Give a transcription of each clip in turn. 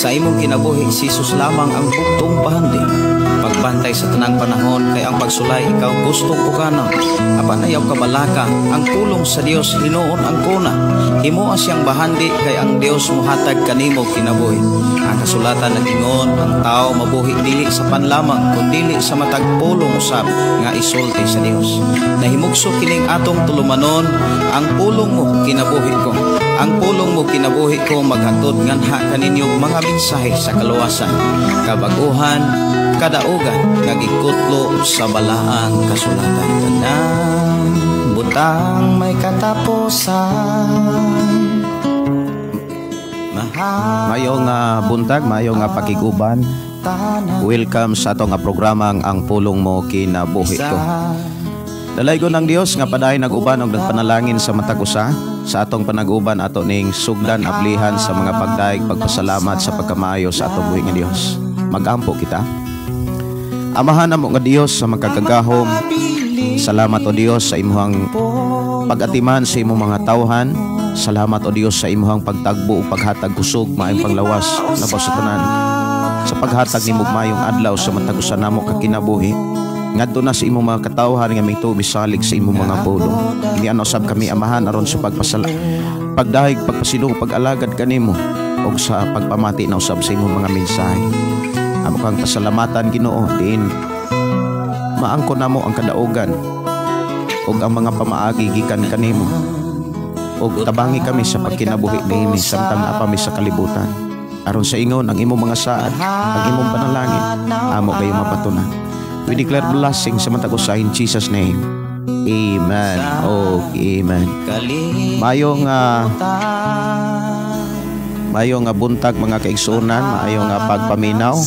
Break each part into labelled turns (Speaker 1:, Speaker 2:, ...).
Speaker 1: Sa imong kinabuhi, si Jesus lamang ang bugtong bahandi. Pagbantay sa tanang panahon kay ang pagsulay ikaw gustong pukanon. Apan ayaw kabalaka, ang pulong sa Dios hinuon ang kuna. Himoa siyang bahandi kay ang Dios mohatag kanimo kinabuhi. Ang kasulatan nag-ingon, ang tao mabuhi dili sa panlamang kun dili sa matag pulong usab nga isulti sa Dios. Nahimugso kining atong tulumanon, ang pulong mo kinabuhi ko. Ang pulong mo kinabuhi ko maghatod nganha kaninyo mga mensahe sa kaluwasan, kabaguhan, kadaugan nga gikutlo sa balaang kasulatan. Tanang butang may katapusan.
Speaker 2: Maayong buntag, maayong pakiguban. Welcome sa atong programang Ang Pulong Mo Kinabuhi Ko. Dalaygon ang Dios nga padayon nag-uban og nagpanalangin sa matag usa. Sa atong panag-uban ato ning sugdan ablihan sa mga pagdaig pagpasalamat sa pagkamaayo sa atong buhi nga Dios. Magampo kita. Amahan namo nga Dios sa makagagahom. Salamat o Dios sa imong pag-atiman sa imong mga tawhan. Salamat o Dios sa imong pagtagbo ug paghatag kusog maayong panglawas labaw sa tanan. Sa paghatag nimo maayong adlaw sa matag usa namo ka kinabuhi. Ngadto na sa imong mga katawhan nga mituo misalig sa imong mga pulong. Iniano usab kami Amahan aron sa pagpasala, pagdahig, pagpasilong, pag-alagad kanimo ug sa pagpamati na usab sa imong mga mensahe. Amo kang pasalamatan Ginoo diin maangko namo ang kadaugan ug ang mga pamaagi gikan kanimo. Ug tabangi kami sa pagkinabuhi niini samtang naa pa mi sa kalibutan. Aron sa ingon ang imong mga saad, ang imong panalangin, amo kayo mapatunan. We declare blessing sa matag usa in Jesus' name. Amen. Oh, amen. Maayong buntag mga kaigsuonan, maayong pagpaminaw.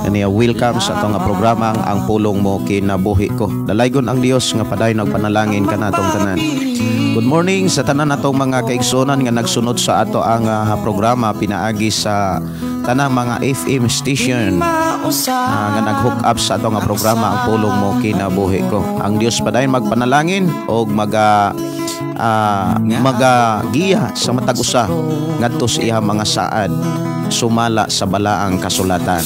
Speaker 2: Kaniya welcome sa atong programa Ang Pulong Mo Kinabuhi Ko. Dalaygon ang Dios nga padayon nagpanalangin kanatong tanan. Good morning sa tanan natong mga kaigsuonan nga nagsunod sa ato ang programa pinaagi sa tanang mga FM station nga nag-hook up sa ato nga programa Ang Pulong Mo Kinabuhi Ko. Ang Dios padayon magpanalangin og magagiya sa matag usa ngadto sa iyang mga saad sumala sa balaang kasulatan.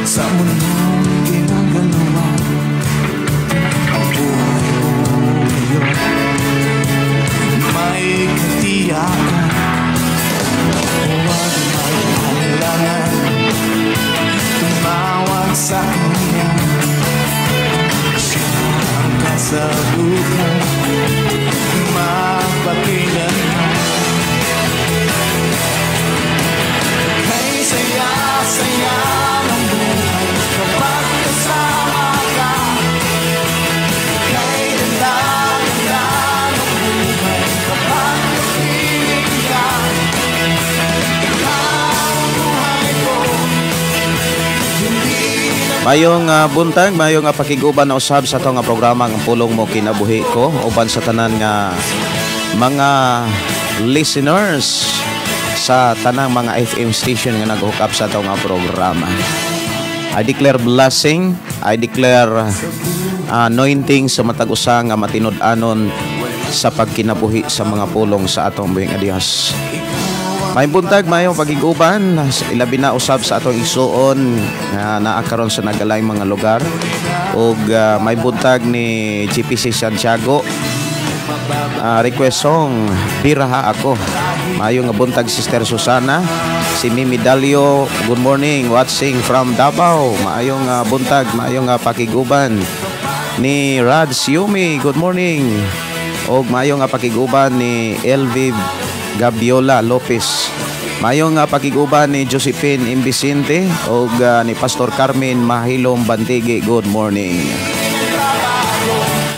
Speaker 3: Sa mundong ginagalawa, ang buhay mo ngayon may katiyakan. Huwag mag-alangan, tumawag sa kanya. Siya ang kasagutan, magpakailanman. Kay saya-saya ng buhay kapag kasama ka. Kay ganda-ganda ng buhay kapag kapiling ka. Ikaw ang buhay ko, hindi na
Speaker 2: Mayong buntag, mayong pakiguban na usab sa atong programa Ang Pulong Mo Kinabuhi Ko uban sa tanan nga mga listeners sa tanang mga FM station nga nag-hook up sa atong programa. I declare blessing, I declare anointing sa matag usa nga matinud-anon sa pagkinabuhi sa mga pulong sa atong buhi nga Dios. May buntag, mayong pagiguban, ilabi na usab sa atong igsuon nga naa karon sa nagalaing mga lugar. Ug may buntag ni GPC Santiago. Request song, Biraha Ako. Maayong nga buntag Sister Susana, si Mimi Dalio, good morning, watching from Davao. Maayong buntag, maayong pakiguban ni Raj Yumi, good morning. Og maayong pakiguban ni LV Gabiola Lopez. Maayong pakiguban ni Josephine Imbisinte og ni Pastor Carmen Mahilom Bantigi, good morning.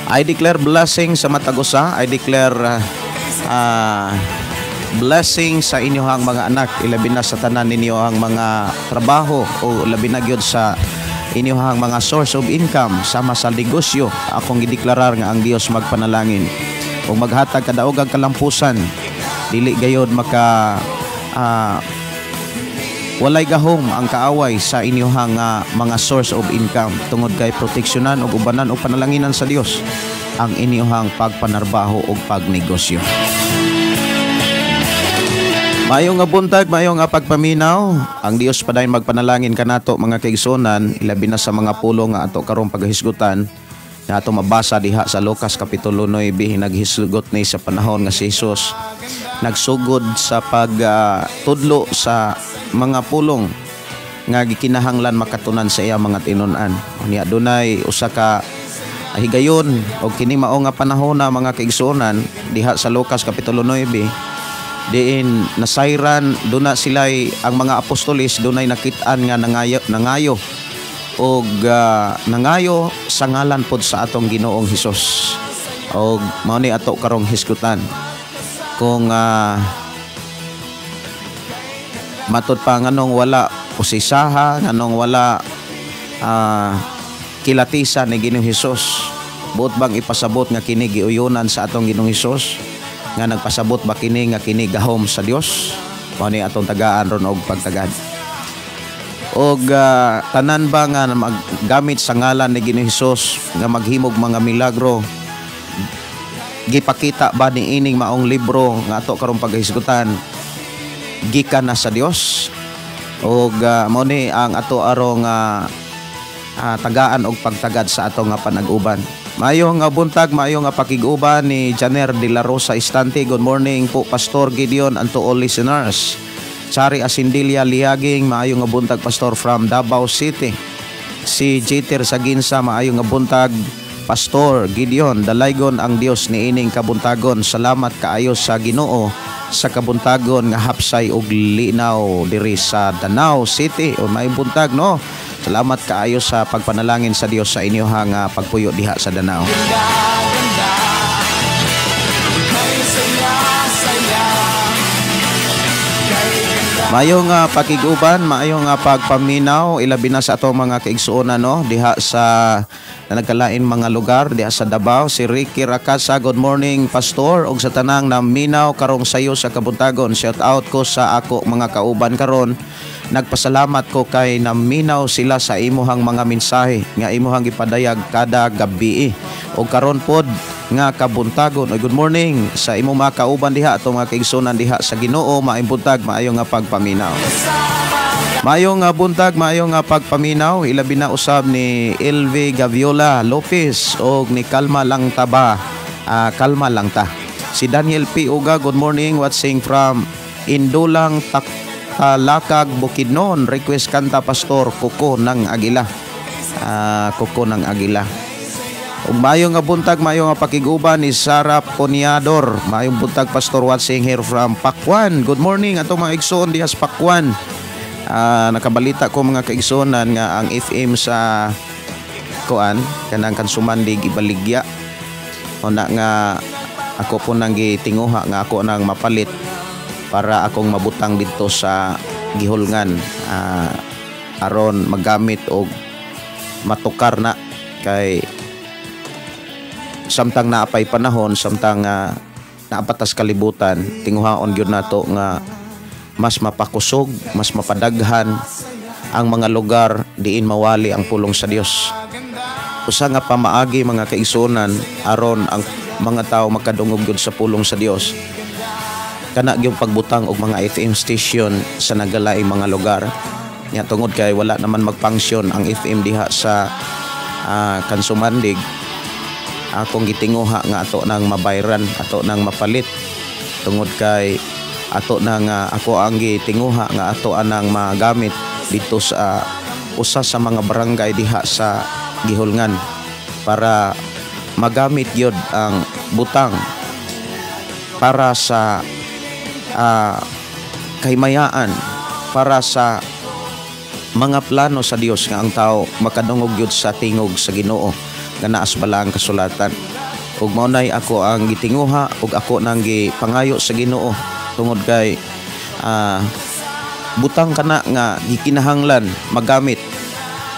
Speaker 2: I declare blessing sa matag usa. I declare blessing sa inyohang mga anak, ilabi na sa tanan ninyo ang mga trabaho o labi na gyud sa inyohang mga source of income sama sa negosyo. Akong gideklarar nga ang Dios magpanalangin ug maghatag kadaogang kalampusan Dili gayod maka walay gahom ang kaaway sa inyuhang mga source of income tungod kay proteksyonan ug ubanan o panalanginan sa Dios ang inyuhang pagpanarbaho ug pagnegosyo. Maayong nga buntag, maayong nga pagpaminaw. Ang Dios padayon magpanalangin kanato, mga kaigsuonan, ilabi na sa mga pulong nga ato karong paghisgutan na ato mabasa diha sa Lucas Kapitulo 9. Naghisgot ni sa panahon nga si Jesus nagsugod sa pagtudlo sa mga pulong nga gikinahanglan makatunan sa iya mga tinun-an. Unya dunay usa ka higayon og kini mao nga panahon na, mga kaigsuonan, diha sa Lucas Kapitulo 9, diin nasayran duna sila'y ang mga apostoles dunay nakit-an nga nangayo nangayo og nangayo sa ngalan pod sa atong Ginoong Hesus. Og mao ni ato karong hisgutan kung matud pa nganong wala usisaha, nganong wala kilatisan ni Ginoong Hesus. Buot bang ipasabot nga kini giuyonan sa atong Ginoong Hesus? Nga nagpasabot ba kini nga kini gahom sa Dios? Mao ni atong tagaan ron og pagtagad. Og tanan ba nga maggamit sa ngalan ni Ginoong Hesus nga maghimog mga milagro, gipakita ba ni ining maong libro nga ato karong paghisgutan gikan na sa Dios? Og mao ni ang ato arong tagaan og pagtagad sa ato nga panag-uban. Maayo nga buntag, maayo nga pakig-uban ni Janer de la Rosa Estante. Good morning po, Pastor Gideon, and to all listeners. Chari Asindilia Liaging, maayo nga buntag, Pastor, from Davao City. Si Jeter Saginsa, maayo nga buntag, Pastor Gideon. Dalaygon ang Dios niining kabuntagon. Salamat kaayo sa Ginoo sa kabuntagon nga hapsay og linaw diri sa Danao City. O may buntag, no. Salamat kaayo sa pagpanalangin sa Dios sa inyohang pagpuyo diha sa Danao.
Speaker 3: Ganda, kay saya, saya. Kay ganda.
Speaker 2: Maayo nga pakig-uban, maayo nga pagpaminaw, ilabi na sa atong mga kaigsuonan, no, diha sa na nagkalain mga lugar diha sa Davao. Si Ricky Rakasa, good morning, Pastor, ug sa tanang naminaw karong sayo sa kabuntagon. Shout out ko sa ako mga kauban karon. Nagpasalamat ko kay naminaw sila sa imuhang mga mensahe nga imuhang gipadayag kada gabi. Og karon pod nga kabuntagon. Oy, good morning sa imong mga kauban diha, atong mga kaigsuonan diha sa Ginoo. Maayong buntag, maayo nga pagpaminaw. Maayo nga buntag, maayo nga pagpaminaw, ilabi na usab ni LV Gaviola Lopez og ni Kalma Lang Taba. Ah, kalma lang ta. Si Daniel P. Uga, good morning, watching from Indulang Talakag, Bukidnon. Request kanta, Pastor, Kuko ng Agila. Ah, Kuko ng Agila. Ug maayo nga buntag, maayo nga pakiguban ni Sarah Poniador. Maayong buntag, Pastor, watching here from Pakwan. Good morning atong mga igsoon diha sa Pakwan. Nakabalita ko, mga kaigsuonan, nga ang FM sa kuan kanang Kansumandig ibaligya. O na nga ako po nang gitinguha nga ako nang mapalit para akong mabutang dito sa gihulngan aron magamit og matukar na kay samtang naapay panahon, samtang naapatas kalibutan, tinguhaon gyud nato nga mas mapakusog, mas mapadaghan ang mga lugar diin mawali ang pulong sa Dios. Usa nga pamaagi, mga kaigsuonan, aron ang mga tao makadungog gyud sa pulong sa Dios, kana gyud pagbutang og mga FM station sa nagalaing mga lugar. Nya tungod kay wala naman magfunction ang FM diha sa Kansumandig, akong gitinguha nga ato nang mabayran, ato nang mapalit, tungod kay ato na nga ako ang gitinguha nga ato anang magamit dito sa usa sa mga barangay diha sa gihulngan para magamit gyud ang butang para sa kahimayaan, para sa mga plano sa Dios nga ang tao makadungog gyud sa tingog sa Ginoo nga naa sa balaang kasulatan. Ug mao nay ako ang gitinguha ug ako nang gipangayo sa Ginoo tungod kay butang kana nga gikinahanglan magamit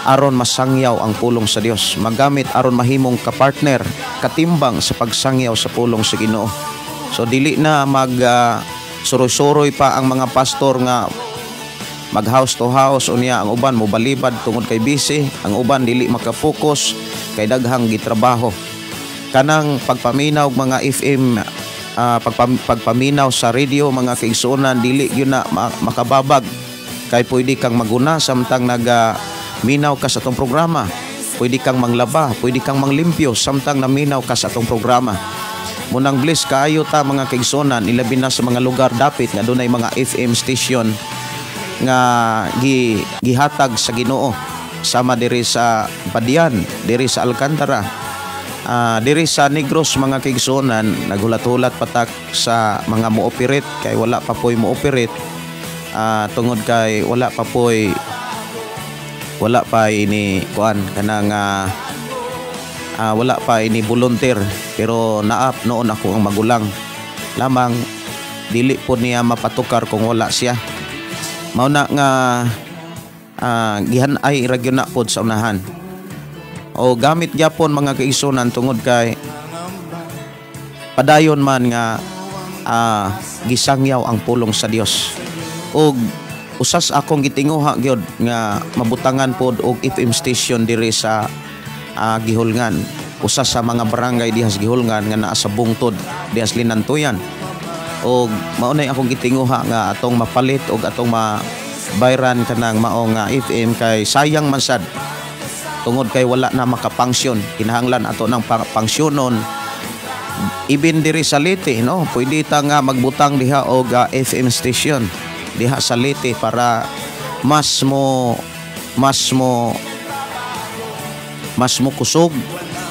Speaker 2: aron masangyaw ang pulong sa Dios, magamit aron mahimong kapartner, katimbang sa pagsangyaw sa pulong sa Ginoo. So dili na mag Suroy-suroy pa ang mga pastor nga mag house to house, unya ang uban mobalibad tungod kay busy, ang uban dili makapokus kay daghang gitrabaho. Kanang pagpaminaw og mga FM, pagpaminaw sa radio mga kaigsuonan, dili gyud na makababag kay pwede kang maguna samtang nagaminaw ka sa atong programa, pwede kang manglaba, pwede kang manglimpyo samtang naminaw ka sa atong programa. Munang bless kaayo ta mga kaigsuonan, ilabi na sa mga lugar dapit nga dunay mga FM station nga gihatag sa Ginoo, sama diri sa Badian, diri sa Alcantara, diri sa Negros mga kaigsuonan. Naghulat-hulat patak sa mga mo-operate kay wala pa poy mo-operate, tungod kay wala pa poy, wala pa ini kuan kanang wala pa ini volunteer, pero naap noon ako ang magulang lamang dili po niya mapatukar kung wala siya. Mao na nga gihan-ay ra gyud na pod sa unahan. O gamit gyapon mga kaigsuonan tungod kay padayon man nga gisangyaw ang pulong sa Dios. Og usas akong gitinguha gyud nga mabutangan pod og FM station diri sa Guihulngan. Usas sa mga barangay diha sa Guihulngan nga naa sa bungtod diha sa Linantuyan. Og mao nay akong gitinguha nga atong mapalit og atong mabayran kanang mao nga FM kay sayang man sad tungod kay wala na makapangsyon. Kinahanglan ato ng pangsyonon ibin diri sa Leyte, no? Pwede ta nga magbutang diha og FM station diha sa Leyte para mas mo kusog,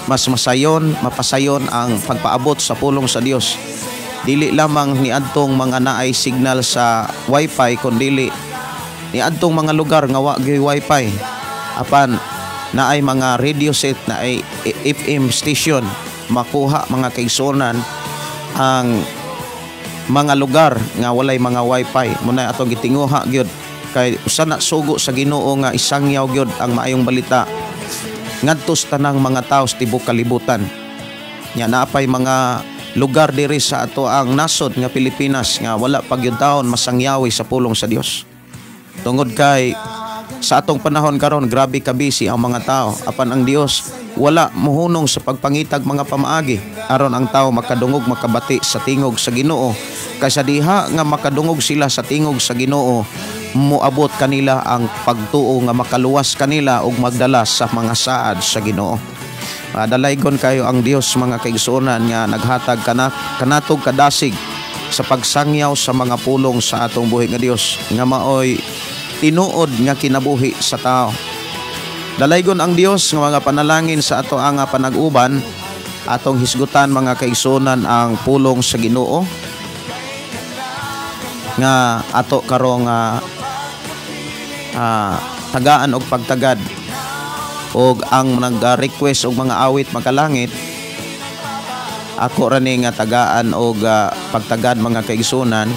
Speaker 2: mas masayon, mapasayon ang pagpaabot sa pulong sa Dios. Dili lamang niadtong mga naay signal sa wifi, kun dili niadtong mga lugar nga wa gyud wifi, apan naay mga radio set, naay FM station, makuha mga kaigsuonan ang mga lugar nga walay mga wifi. Muna atong gitinguha gyud kay usa na sugo sa Ginoo nga isangyaw gyud ang maayong balita ngadto sa tanang mga tawo sa tibuok kalibutan. Nya naapay mga lugar diri sa ato ang nasod nga Pilipinas nga wala pa gyud taon masangyawi sa pulong sa Dios. Tungod kay sa atong panahon karon grabe ka busy ang mga tao, apan ang Dios wala mohunong sa pagpangitag mga pamaagi aron ang tao makadungog, makabati sa tingog sa Ginoo. Kaysa diha nga makadungog sila sa tingog sa Ginoo, moabot kanila ang pagtuo nga makaluwas kanila ug magdala sa mga saad sa Ginoo. Dalaygon kayo ang Dios mga kaigsuonan nga naghatag kanatog kadasig sa pagsangyaw sa mga pulong sa atong buhi nga Dios nga maoy tinuod nga kinabuhi sa tao. Dalaygon ang Dios nga mga panalangin sa ato ang panag-uban, atong hisgutan mga kaigsuonan ang pulong sa Ginoo nga ato karong tagaan og pagtagad. Og ang nag-request og mga awit makalangit, ako ra ni nga tagaan og pagtagad mga kaigsuonan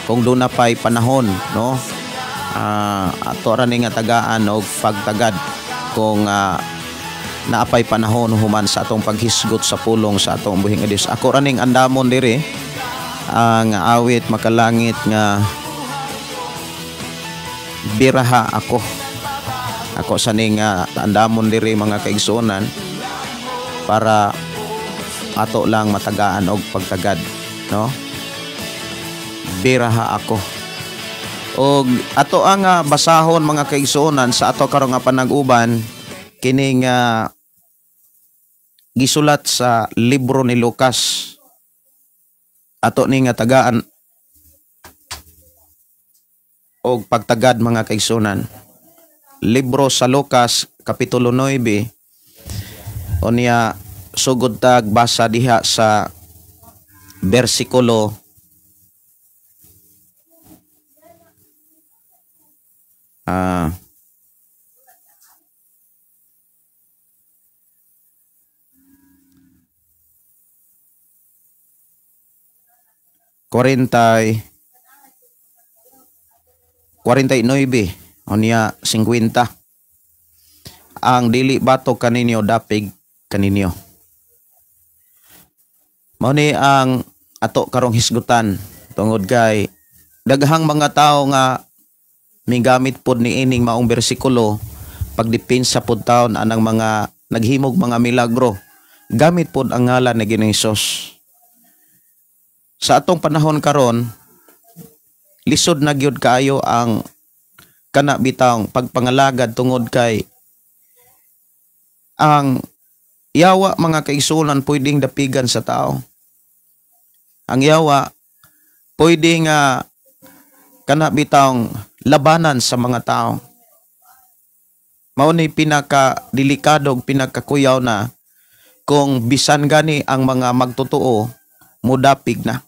Speaker 2: kung duna pay panahon, no? Ato ra ni nga tagaan og pagtagad kung naapay panahon human sa atong paghisgot sa pulong sa atong buhing Dios. Ako ra ning andamon diri ang awit makalangit nga biraha ako. Ako sa ning andamon diri mga kaigsuonan para ato lang matagaan og pagtagad, no? Biraha ako. Og ato ang basahon mga kaigsuonan sa ato karong nga panag-uban kining gisulat sa libro ni Lucas. Ato ning tagaan og pagtagad mga kaigsuonan. Libro sa Lucas kapitulo 9, unya sugod tag basa diha sa bersikulo 49 unya 50. Ang dili bato kaninyo dapig kaninyo. Mao ni ang ato karong hisgutan Tungod kay daghang mga tao nga migamit pod niining maong bersikulo pagdepensa pod taon anang mga naghimog mga milagro gamit pod ang ngalan ni Ginoong Hesus. Sa atong panahon karon, lisod na gyud kaayo ang kana bitawng pagpangalagad tungod kay ang yawa, mga kaigsuonan, pwedeng dapigan sa tao. Ang yawa pwede nga kana bitawng labanan sa mga tao. Mao ni pinaka delikado ug pinakakuyaw na kung bisan gani ang mga magtotoo mudapig na.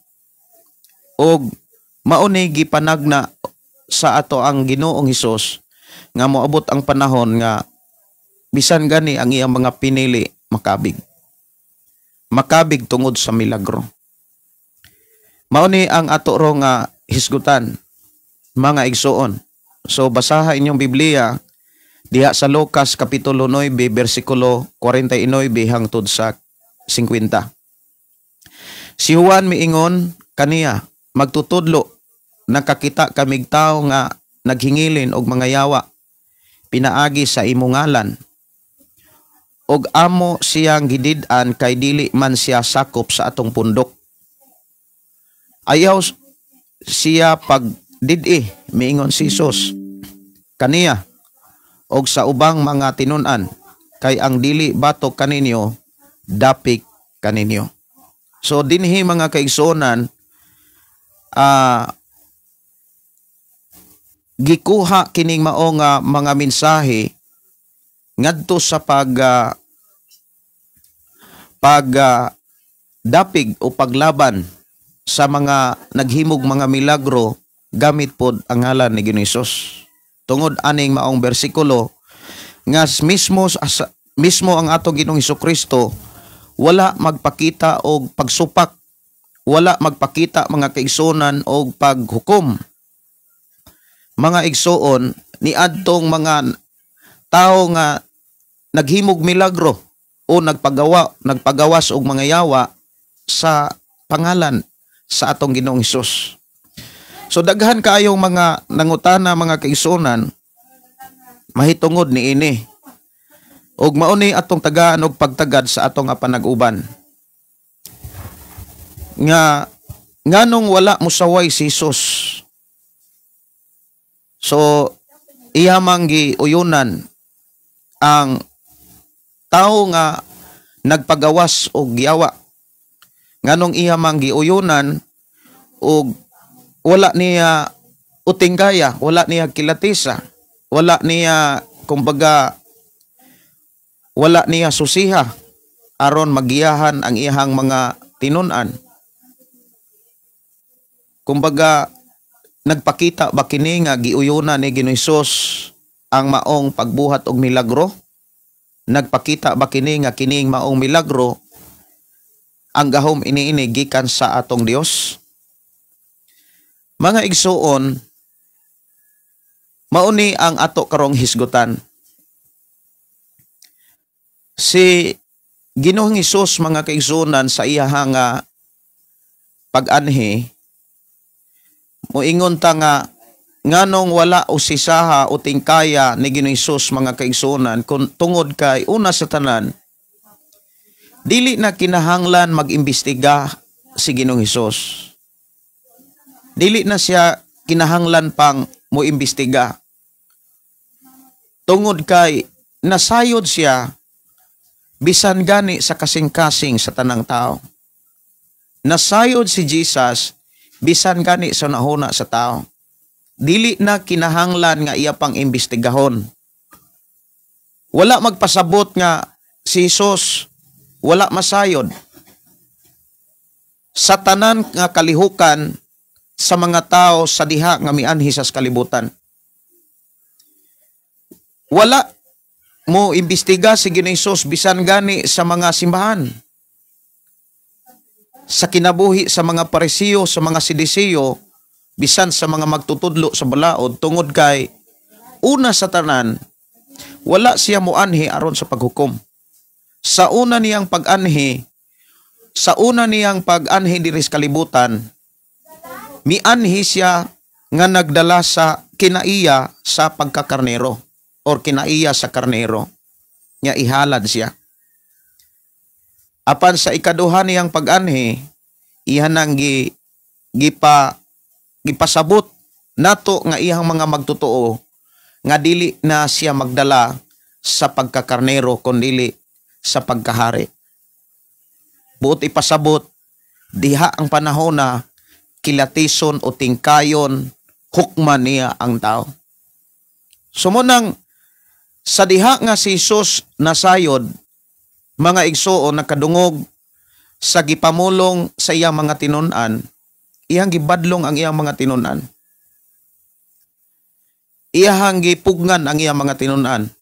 Speaker 2: Og mao ni gipanagna sa ato ang Ginoong Hesus nga moabot ang panahon nga bisan gani ang iyang mga pinili makabig. Makabig tungod sa milagro. Mao ni ang ato ro nga hisgutan, mga igsuon. So basaha inyong Biblia diha sa Lucas kapitulo 9 bersikulo 49 hangtod sa 50. Si Juan miingon kaniya, "Magtutudlo, nakakita kamig tawo nga naghingilin og mga yawa pinaagi sa imong ngalan. Og amo siyang gidid-an kay dili man siya sakop sa atong pundok." "Ayaw siya pag did-i," miingon si Jesus kaniya, "og sa ubang mga tinun-an, kay ang dili batok kaninyo dapik kaninyo." So dinhi, mga kaigsuonan, gikuha kining mao nga mga mensahe ngadto sa pag dapig o paglaban sa mga naghimog mga milagro gamit pod ang ngalan ni Ginoong Hesus. Tungod aning maong bersikulo nga mismo ang atong Ginoong Kristo wala magpakita og pagsupak, wala magpakita, mga kaigsuonan, og paghukom. Mga igsuon, niadtong mga tao nga naghimog milagro o nagpagawas og mga yawa sa pangalan sa atong Ginoong Hesus. So daghan kaayong mga nangutana, mga kaigsuonan, mahitungod niini. Og mao ni atong tagaan og pagtagad sa atong nga panag-uban. Nga nganong wala mosaway si Jesus? So iya mang giuyunan ang tao nga nagpagawas og yawa. Nganong iya mang giuyunan og wala niya utingkaya, wala niya kilatisa, wala niya, kumbaga, wala niya susiha aron magiyahan ang iyahang mga tinun-an? Kumbaga, nagpakita ba kini nga giuyunan ni Ginoong Hesus ang maong pagbuhat og milagro? Nagpakita ba kini nga kining maong milagro ang gahom iniini gikan sa atong Dios? Mga igsuon, mao ni ang ato karong hisgutan. Si Ginoong Hesus, mga kaigsuonan, sa iyahang nga pag-anhi, moingon ta nga nganong wala usisaha o tingkaya ni Ginoong Hesus, mga kaigsuonan, kung tungod kay una sa tanan, dili na kinahanglan mag-imbestiga si Ginoong Hesus. Dili na siya kinahanglan pang mo-imbestiga. Tungod kay nasayod siya bisan gani sa kasing-kasing sa tanang tao. Nasayod si Jesus bisan gani sa nahuna sa tao. Dili na kinahanglan nga iya pang imbestigahon. Wala magpasabot nga si Jesus wala masayod sa tanan nga kalihukan sa mga tao sa diha nga mianhi sa kalibutan. Wala mo imbestiga si Ginoong Hesus bisan gani sa mga simbahan. Sa kinabuhi sa mga Parisiyo, sa mga Sidisiyo, bisan sa mga magtutudlo sa balaod, tungod kay una sa tanan, wala siya muanhi aron sa paghukom. Sa una niyang pag-anhi diri sa kalibutan, Mianhi siya nga nagdala sa kinaiya sa pagkakarnero or kinaiya sa karnero nga ihalad siya. Apan sa ikaduha niyang pag-anhi, iha nang gipasabot nato nga iyang mga magtotoo nga dili na siya magdala sa pagkakarnero kundili sa pagkahari. Buot ipasabot diha ang panahon na kilatison o tingkayon hukman niya ang tao. Sumunang sa diha nga si Jesus nasayod, mga igsuon, nakadungog sa gipamulong sa iyang mga tinun-an, iyang gibadlong ang iyang mga tinun-an. Iyang gipugnan ang iyang mga tinun-an.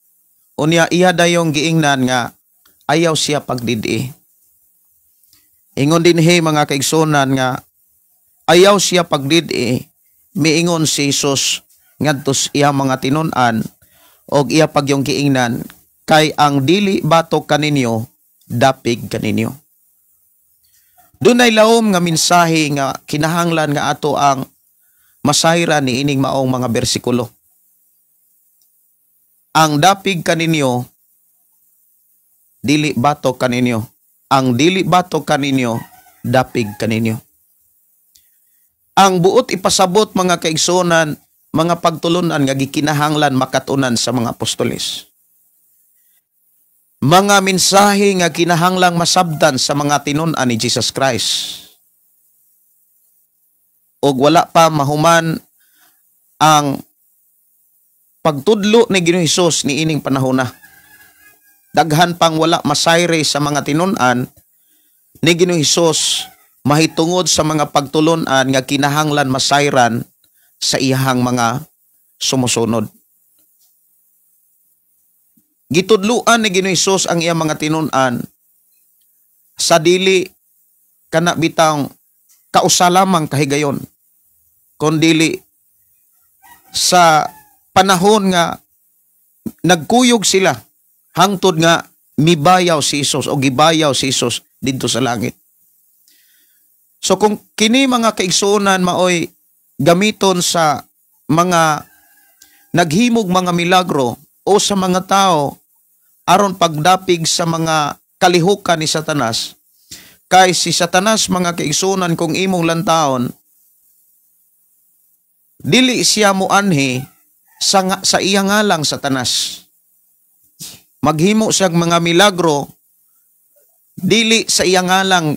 Speaker 2: Unya iya dayong giingnan nga ayaw siya pagdidi. Ingon dinhi, mga kaigsuonan, nga ayaw siya pagdidi, miingon si Jesus ngadto sa iyang mga tinun-an og iya pagyong giingnan, "Kay ang dili batok kaninyo, dapig kaninyo." Dunay lawom nga mensahe nga kinahanglan nga ato ang masayran ni ining maong mga bersikulo. Ang dapig kaninyo, dili batok kaninyo. Ang dili batok kaninyo, dapig kaninyo. Ang buot ipasabot, mga kaigsuonan, mga pagtulunan nga gikinahanglan makatunan sa mga apostoles. Mga mensahe nga kinahanglang masabdan sa mga tinun-an ni Jesus Christ. Og wala pa mahuman ang pagtudlo ni Ginoong Hesus ni ining panahona. Daghan pang wala masayre sa mga tinun-an ni Ginoong Hesus mahitungod sa mga pagtulunan nga kinahanglan masayran sa iyahang mga sumusunod. Gitudluan ni Ginoong Hesus ang iyang mga tinun-an sa dili kana bitang kausa lamang kahigayon, kundili sa panahon nga nagkuyog sila hangtod nga mibayaw si Hesus o gibayaw si Hesus didto sa langit. So kung kini, mga kaigsuonan, maoy gamiton sa mga naghimog mga milagro o sa mga tao aron pagdapig sa mga kalihukan ni Satanas, kay si Satanas, mga kaigsuonan, kung imong lantawon, dili siya muanhi sa iya ngalang Satanas. Maghimo siya mga milagro dili sa iya ngalang,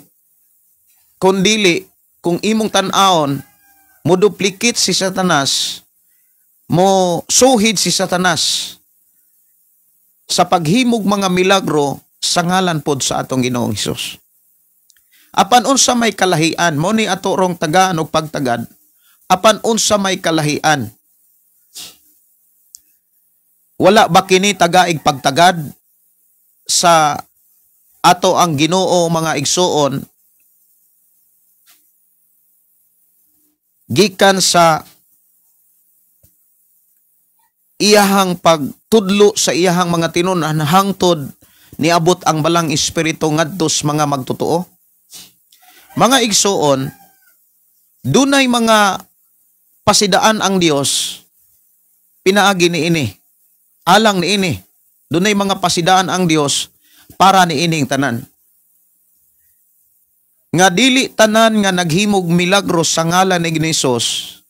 Speaker 2: kundili kung imong tan-awon, mo duplicate si Satanas, mo suhid si Satanas sa paghimog mga milagro sa ngalan pod sa atong Ginoong Hesus. Apan unsa may kalahian mo ni ato rong tagaan og pagtagad? Apan unsa may kalahian? Wala ba kini tagaig pagtagad sa ato ang Ginoo, mga igsuon, gikan sa iyahang pagtudlo sa iyahang mga tinun-an hangtod niabot ang Balang Espiritu ngadto sa mga magtotoo? Mga igsuon, dunay mga pasidaan ang Dios pinaagi ni ini. Alang ni ini, dunay mga pasidaan ang Dios para ni ining tanan. Nga dili tanan nga naghimog milagro sa ngalan ni Hesus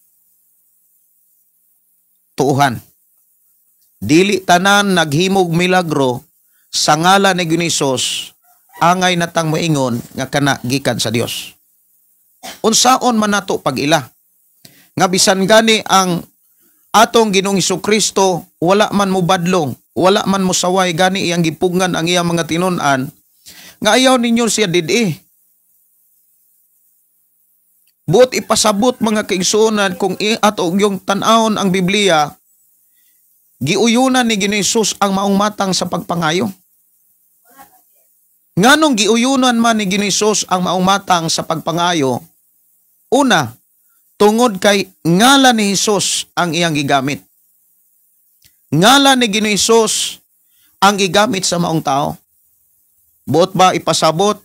Speaker 2: tuuhan. Dili tanan naghimog milagro sa ngalan ni Hesus angay natang moingon nga kana gikan sa Dios. Unsaon man nato pag-ila nga bisan gani ang atong Ginoong Kristo wala man mo badlong, wala man mo saway, gani iyang gipugngan ang iyang mga tinun-an nga ayaw ninyo siya didi? Buot ipasabot, mga kaigsuonan, kung ato yung tan-awon ang Biblia, giuyunan ni Ginoong Hesus ang maong matang sa pagpangayo. Nganong giuyunan man ni Ginoong Hesus ang maong matang sa pagpangayo? Una, tungod kay ngalan ni Hesus ang iyang gigamit. Ngalan ni Ginoong Hesus ang gigamit sa maong tao. Buot ba ipasabot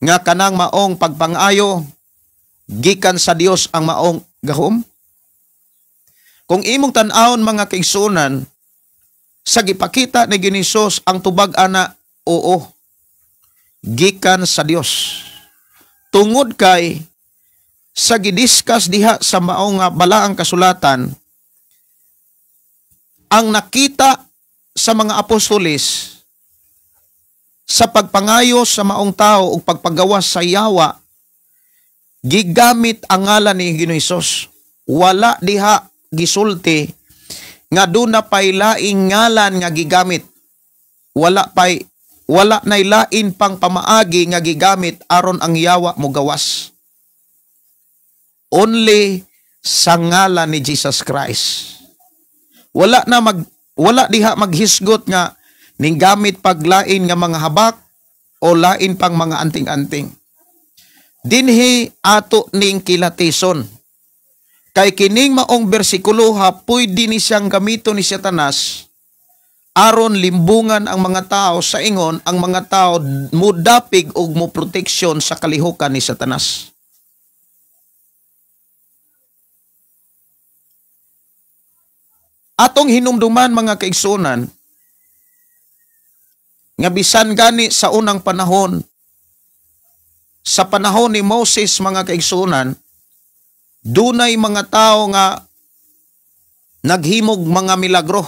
Speaker 2: nga kanang maong pagpangayo Gikan sa Dios ang maong gahom? Kung imong tan-awon, mga kaigsuonan, sa gipakita ni Ginoong Hesus, ang tubag ana, oo. Gikan sa Dios. Tungod kay sa gidiscuss diha sa maong nga balaang kasulatan, ang nakita sa mga apostoles sa pagpangayo sa maong tao ug pagpagawas sa yawa, gigamit ang ngalan ni Ginoong Hesus. Wala diha gisulti nga duna pay laing ngalan nga gigamit. Wala nay lain pang pamaagi nga gigamit aron ang yawa mogawas. Only sa ngalan ni Jesus Christ. Wala diha maghisgot nga ning gamit paglain nga mga habak o lain pang mga anting-anting. Dinhi ato ning kilatison. Kay kining maong bersikulo ha, pwede ni siyang gamito ni Satanas aron limbungan ang mga tao sa ingon ang mga tao mudapig og mo proteksyon sa kalihukan ni Satanas. Atong hinumduman, mga kaigsunan, nga bisan gani sa unang panahon, sa panahon ni Moses, mga kaigsunan, dunay mga tao nga naghimog mga milagro.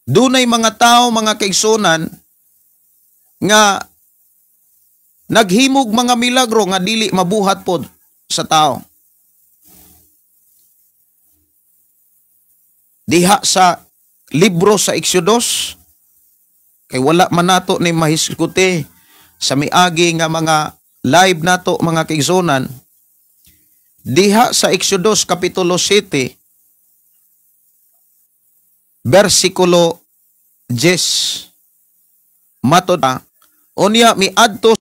Speaker 2: Dunay mga tao, mga kaigsunan, nga naghimog mga milagro nga dili mabuhat pod sa tao. Diha sa libro sa Exodus, kay wala man nato ni mahisguti sa miagi nga mga live nato, mga kaigsunan, diha sa Exodus Kapitulo 7, versikulo 10, matod na, unya miadto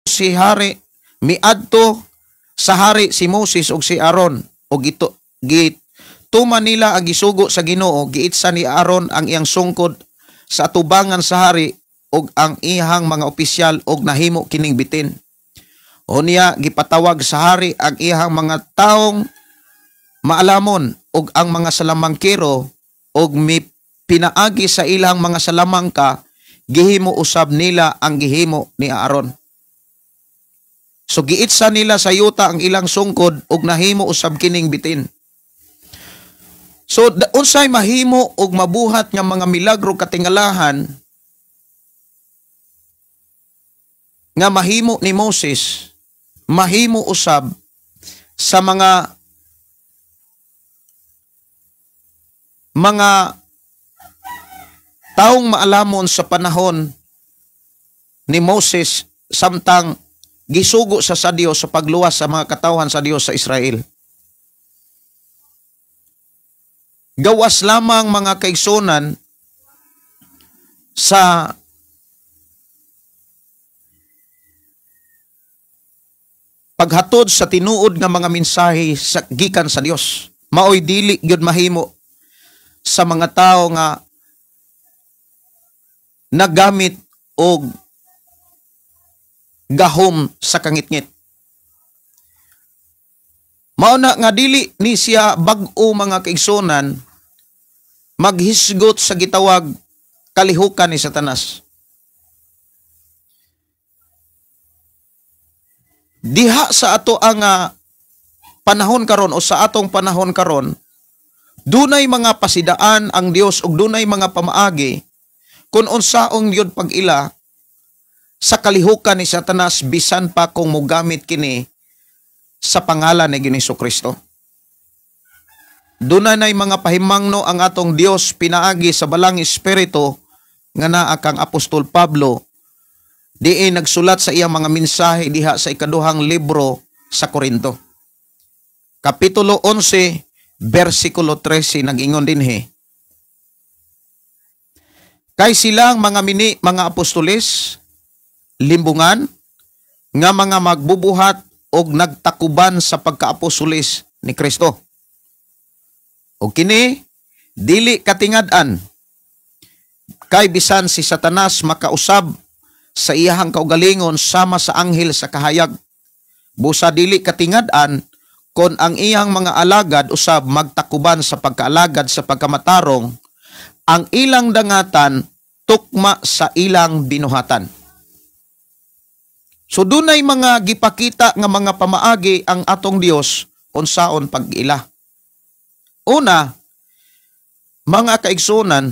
Speaker 2: sa hari si Moses ug si Aaron ug ito gituman nila ang gisugo sa Ginoo. Giitsa ni Aaron ang iyang sungkod sa atubangan sa hari ug ang iyang mga opisyal ug nahimo kining bitin. Unya gipatawag sa hari ang iyang mga taong maalamon ug ang mga salamangkero ug mi pinaagi sa ilang mga salamangka, gihimo usab nila ang gihimo ni Aaron. So giitsa nila sa yuta ang ilang sungkod ug nahimo usab kining bitin. So unsay mahimo og mabuhat nga mga milagro katingalahan nga mahimo ni Moses, mahimo usab sa mga taong maalamon sa panahon ni Moses samtang gisugo sa Dios sa pagluwas sa mga katawhan sa Dios sa Israel. Gawas lamang, mga kaigsunan, sa paghatod sa tinuod nga mga mensahe sa gikan sa Dios. Maoy dili gyud mahimo sa mga tao nga nagamit og gahom sa kangitngit. Mao na nga dili ni siya bag-o, mga kaigsunan, maghisgot sa gitawag kalihukan ni Satanas. Diha sa ato ang panahon karon o sa atong panahon karon, dunay mga pasidaan ang Dios ug dunay mga pamaagi kung unsaong yun pag-ila sa kalihukan ni Satanas bisan pa kung mogamit kini sa pangalan ni Ginoong Kristo. Dunay nay mga pahimangno ang atong Dios pinaagi sa balang espiritu nga naa kang Apostol Pablo, diin nagsulat sa iyang mga mensahe diha sa ikaduhang libro sa Korinto. Kapitulo 11, versikulo 13, nag-ingon dinhi. Kay silang mga mini, mga apostoles, limbungan, nga mga magbubuhat og nagtakuban sa pagkaapostoles ni Kristo. O kini, dili katingad-an, kay bisan si Satanas makausab sa iyahang kaugalingon sama sa anghel sa kahayag. Busa dili katingad-an kon ang iyang mga alagad usab magtakuban sa pagkaalagad sa pagkamatarong, ang ilang dangatan tukma sa ilang binuhatan. So dunay mga gipakita nga mga pamaagi ang atong Dios unsaon pag-ila. Una, mga kaigsunan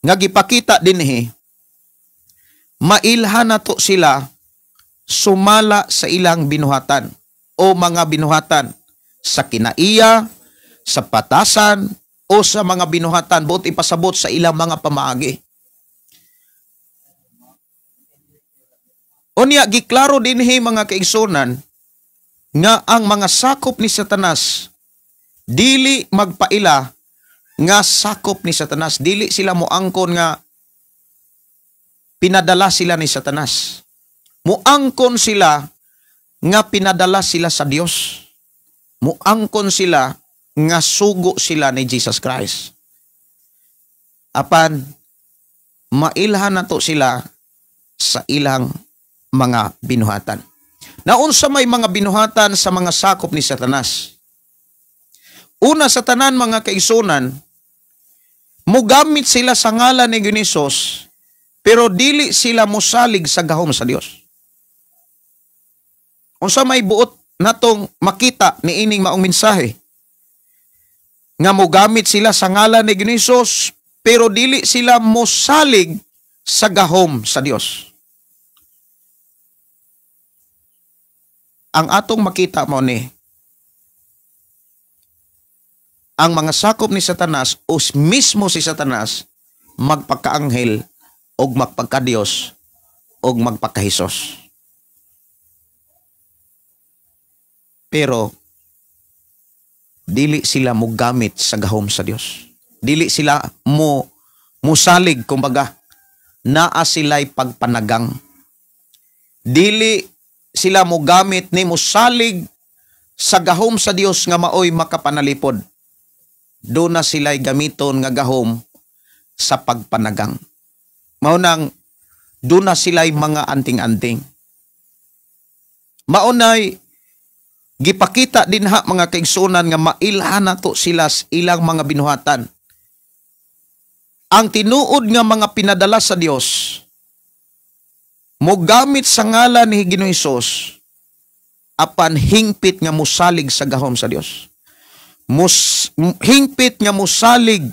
Speaker 2: nga gipakita dinhi, mailhan nato sila sumala sa ilang binuhatan o mga binuhatan sa kinaiya, sa patasan, o sa mga binuhatan, buot ipasabot sa ilang mga pamaagi. Unya, giklaro dinhi mga kaigsunan nga ang mga sakop ni Satanas dili magpaila nga sakop ni Satanas, dili sila moangkon nga pinadala sila ni Satanas. Muangkon sila nga pinadala sila sa Dios. Muangkon sila nga sugo sila ni Jesus Christ. Apan mailhan nato sila sa ilang mga binuhatan. Naunsa may mga binuhatan sa mga sakop ni Satanas? Una sa tanan mga kaigsunan, mugamit sila sa ngalan ni Hesus, pero dili sila mosalig sa gahom sa Dios. Unsa may buot natong makita niining maong mensahe? Nga mogamit sila sa ngalan ni Hesus, pero dili sila mosalig sa gahom sa Dios. Ang atong makita mo ni ang mga sakop ni Satanas o mismo si Satanas magpakaanghel og magpakadiyos og magpakahesus. Pero dili sila mogamit sa gahom sa Dios. Dili sila mo musalig, kumbaga naa sila'y pagpanagang. Dili sila mogamit ni mosalig sa gahom sa Dios nga maoy makapanalipod. Doon na sila'y gamiton nga gahom sa pagpanagang. Mao nang doon na sila'y mga anting-anting. Maunay gipakita dinha mga kaigsunan nga mailhan nato sila sa ilang mga binuhatan. Ang tinuod nga mga pinadala sa Dios mogamit sa ngalan ni Ginoong Hesus apan hingpit nga mosalig sa gahom sa Dios. Hingpit nga mosalig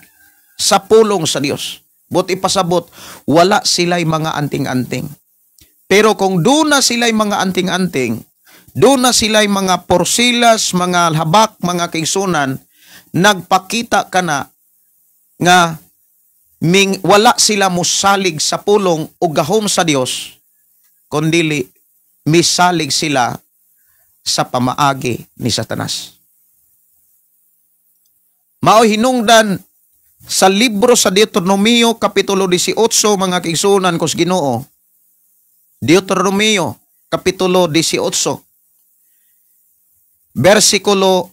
Speaker 2: sa pulong sa Dios. But ipasabot, wala sila'y mga anting-anting. Pero kung doon na sila'y mga anting-anting, doon na sila'y mga porsilas, mga habak, mga kaigsunan, nagpakita ka na nga wala sila mosalig sa pulong o gahom sa Dios, kundili misalig sila sa pamaagi ni Satanas. Mao hinungdan sa libro sa Deuteronomio kapitulo 18 mga kaigsunan ko sa Ginoo. Deuteronomio kapitulo 18 bersikulo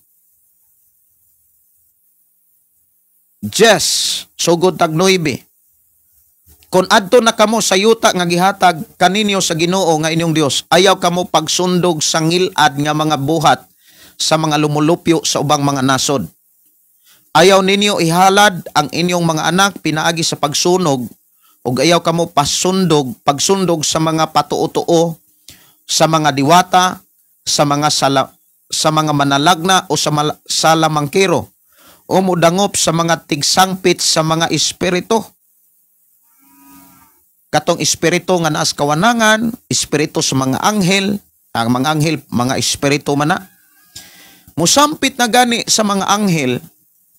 Speaker 2: 10 sugod tag 9. Kon adto na kamo sa yuta nga gihatag kaninyo sa Ginoo nga inyong Dios, ayaw kamo pagsundog sa ngilad nga mga buhat sa mga lumulupyo sa ubang mga nasod. Ayaw ninyo ihalad ang inyong mga anak pinaagi sa pagsunog, ug ayaw kamo pagsundog sa mga patuo-tuo, sa mga diwata, sa mga sa mga manalagna o sa salamangkero, o mudangop sa mga tigsangpit sa mga espiritu. Katong espiritu nga naas kawanangan, espiritu sa mga anghel, ang mga anghel, mga espiritu man na. Musampit na gani sa mga anghel,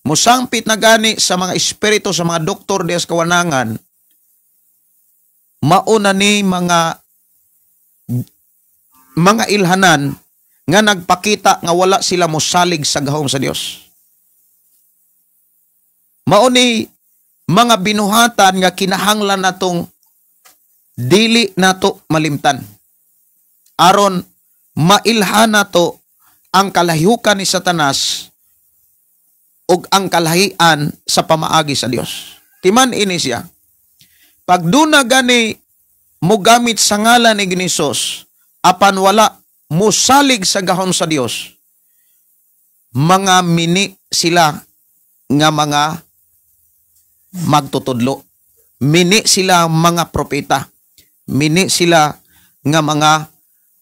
Speaker 2: musampit na gani sa mga espiritu, sa mga doktor dias kawanangan, mauna ni mga ilhanan nga nagpakita nga wala sila mosalig sa gahom sa Dios. Mauni mga binuhatan nga kinahanglan natong dili nato malimtan. Aron mailhan nato ang kalahiukan ni Satanas ug ang kalahian sa pamaagi sa Dios. Timan ini siya. Pag duna gani mogamit sa ngalan ni Hesus apan wala musalig sa gahom sa Dios, mga mini sila nga mga magtutudlo. Mini sila mga propeta. Mini sila nga mga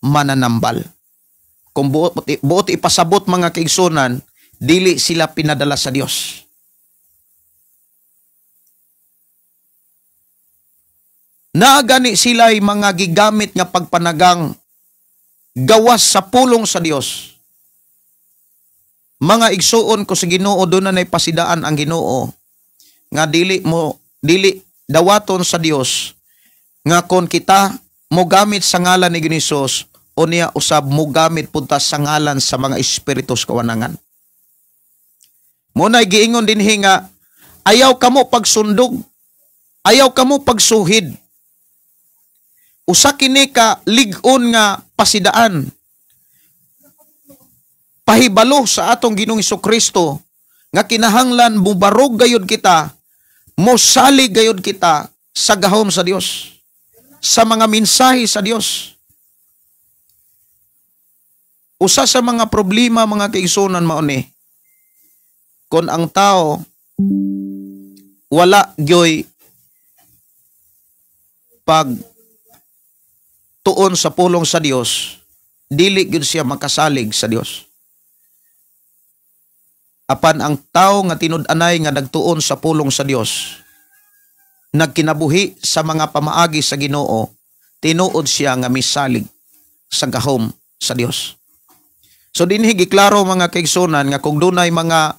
Speaker 2: mananambal. Kung buot ipasabot mga kaigsunan, dili sila pinadala sa Dios. Naagani sila'y mga gigamit nga pagpanagang gawas sa pulong sa Dios. Mga igsuon ko sa Ginoo, doon na pasidaan ang Ginoo nga dili mo dili dawaton sa Dios nga kon kita mo gamit sa ngalan ni Hesus o niya usab mo gamit punta sa ngalan sa mga espiritus kawanangan. Muna'y giingon dinhi nga ayaw kamo pagsundog, ayaw kamo pagsuhid. Usa kini ka lig-on nga pasidaan. Pahibalo sa atong Ginoong Hesukristo nga kinahanglan mubarog gayud kita, mosalig gayud kita sa gahom sa Dios, sa mga mensahe sa Dios. Usa sa mga problema mga kaigsunan mao ni kon ang tao wala gyoy pag tuon sa pulong sa Dios, dili gyud siya makasalig sa Dios. Apan ang tao nga tinud-anay nga nagtuon sa pulong sa Dios, nagkinabuhi sa mga pamaagi sa Ginoo, tinuod siya nga misalig sa gahom sa Dios. So dinhi giklaro mga kaigsunan nga kung dunay mga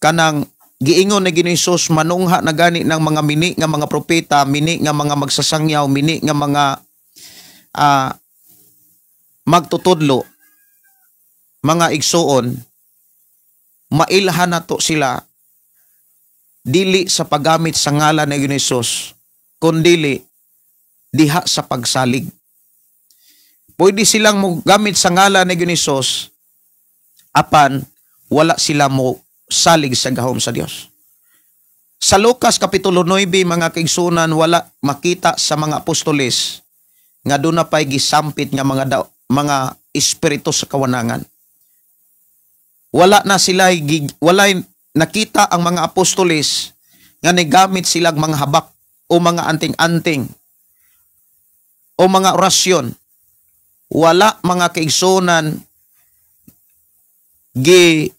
Speaker 2: kanang giingon ni Ginoong Hesus manungha na gani ng mga mini nga mga propeta, mini nga mga magsasangyaw, mini nga mga magtutudlo, mga igsuon, mailhan nato sila dili sa paggamit sa ngalan ni Ginoong Hesus, kundili diha sa pagsalig. Pwede silang mogamit sa ngalan ni Ginoong Hesus apan wala sila mo salig sa gahom sa Dios. Sa Lucas Kapitulo 9, mga kaigsunan, wala makita sa mga apostoles nga doon na pa'y gisampit nga mga espiritu sa kawanangan. Wala na sila, wala nakita ang mga apostoles nga nigamit silang mga habak o mga anting-anting o mga orasyon. Wala mga kaigsunan gi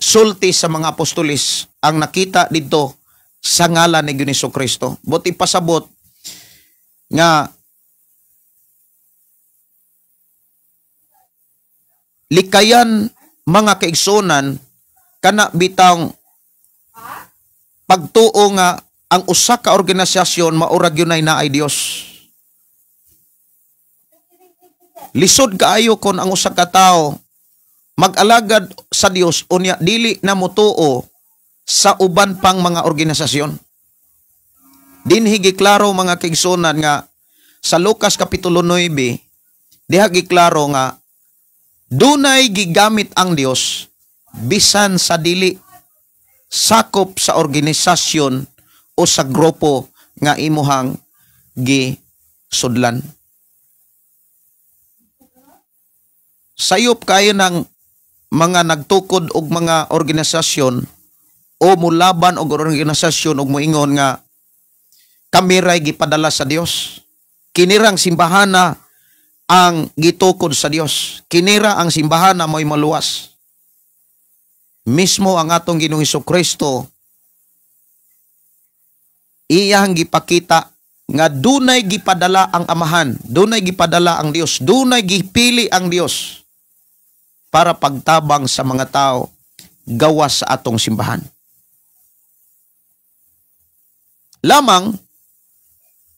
Speaker 2: sulti sa mga apostoles ang nakita dito sa ngalan ni Ginoong Kristo. Buti pasabot nga likayan mga kaigsunan kana bitang pagtuo nga ang usa ka organisasyon maurag yun ay naay Dios. Lisod kaayo kon ang usa ka tawo mag-alagad sa Dios unya dili na motuo sa uban pang mga organisasyon. Dinhi giklaro mga kaigsunan nga sa Lucas Kapitulo 9 diha giklaro nga dunay gigamit ang Dios bisan sa dili sakop sa organisasyon o sa grupo nga imuhang gisudlan. Sayop kayo ng mga nagtukod og mga organisasyon o mulaban og organisasyon og moingon nga kami ray gipadala sa Dios. Kinirang simbahana ang gitukod sa Dios. Kinira ang simbahana mo'y maluwas. Mismo ang atong Ginoong Hesukristo iyang gipakita nga dunay gipadala ang Amahan, dunay gipadala ang Dios, dunay gipili ang Dios para pagtabang sa mga tao gawas sa atong simbahan. Lamang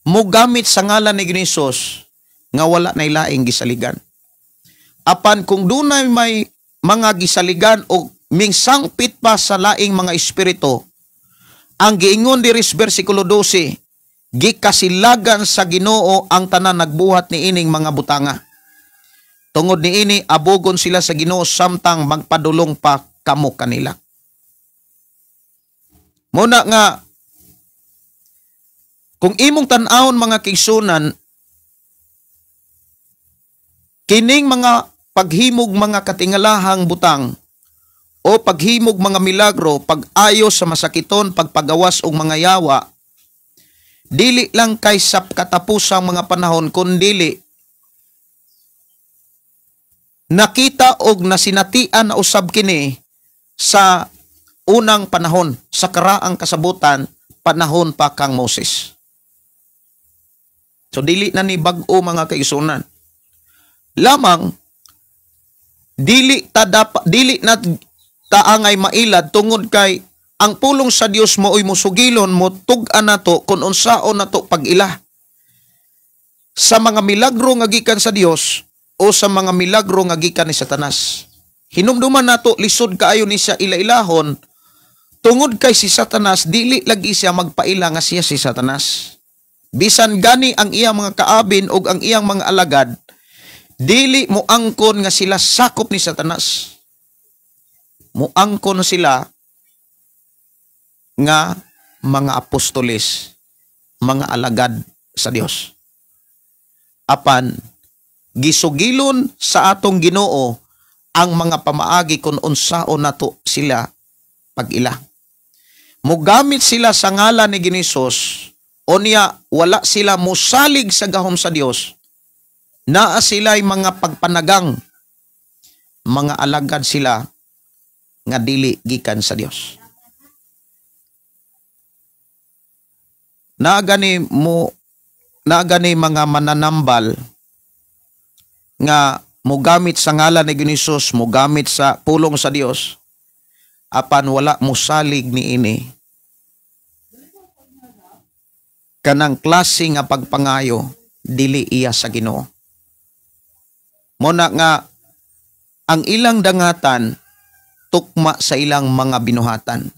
Speaker 2: mogamit sa ngalan ni Ginoong Hesus nga wala nay laing gisaligan. Apan kung dunay may mga gisaligan o mingsangpit pa sa laing mga espiritu, ang giingon diri sa bersikulo 12, gikasilagan sa Ginoo ang tanan nagbuhat niining mga butanga. Tungod niini abogon sila sa Ginoo samtang magpadulong pa kamo kanila. Muna nga kung imong tan-awon mga kaigsunan,
Speaker 4: Kining mga paghimog mga katingalahang butang o paghimog mga milagro, pag-ayo sa masakiton, pagpagawas og mga yawa, dili lang kay sa katapusang mga panahon, kundili nakita og nasinatian na usab kini sa unang panahon, sa karaang kasabutan, panahon pa kang Moses. So dili na ni bag-o, mga kaigsunan. Lamang dili ta dapat, dili na taangay mailad tungod kay ang pulong sa Dios mooy musugilon mo tug-an nato kung unsaon nato pag-ila sa mga milagro nga gikan sa Dios o sa mga milagro nga gikan ni Satanas. Hinumduman nato, lisod kaayo ni siya ila-ilahon tungod kay si Satanas dili lagi siya magpaila nga siya si Satanas. Bisan gani ang iyang mga kaabin o ang iyang mga alagad, dili moangkon nga sila sakop ni Satanas. Moangkon sila nga mga apostoles, mga alagad sa Dios. Apan gisugilon sa atong Ginoo ang mga pamaagi kung unsaon nato sila pag-ila. Mugamit sila sa ngalan ni Ginisos, o niya wala sila musalig sa gahom sa Dios, naa sila'y mga pagpanagang, mga alagad sila nga dili gikan sa Dios. Naa gani mga mananambal nga mugamit sa ngalan ni Ginisos, mugamit sa pulong sa Dios, apan wala musalig niini. Kanang klase nga pagpangayo dili iya sa Ginoo. Muna nga ang ilang dangatan tukma sa ilang mga binuhatan.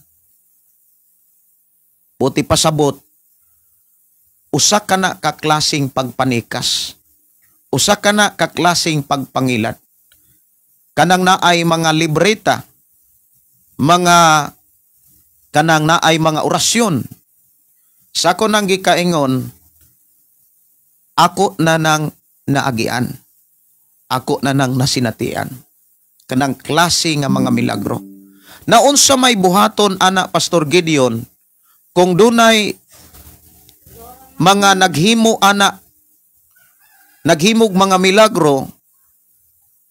Speaker 4: Buti pasabot, usa ka na ka klaseng pagpanikas. Usa ka na ka klaseng pagpangilat. Kanang naay mga libreta, mga kanang naay mga orasyon. Sa ako nang gikaingon, ako na nang naagian. Ako na nang nasinatian. Kanang klase nga mga milagro. Naunsa may buhaton ana, Pastor Gideon, kung dunay mga naghimo ana, naghimog mga milagro,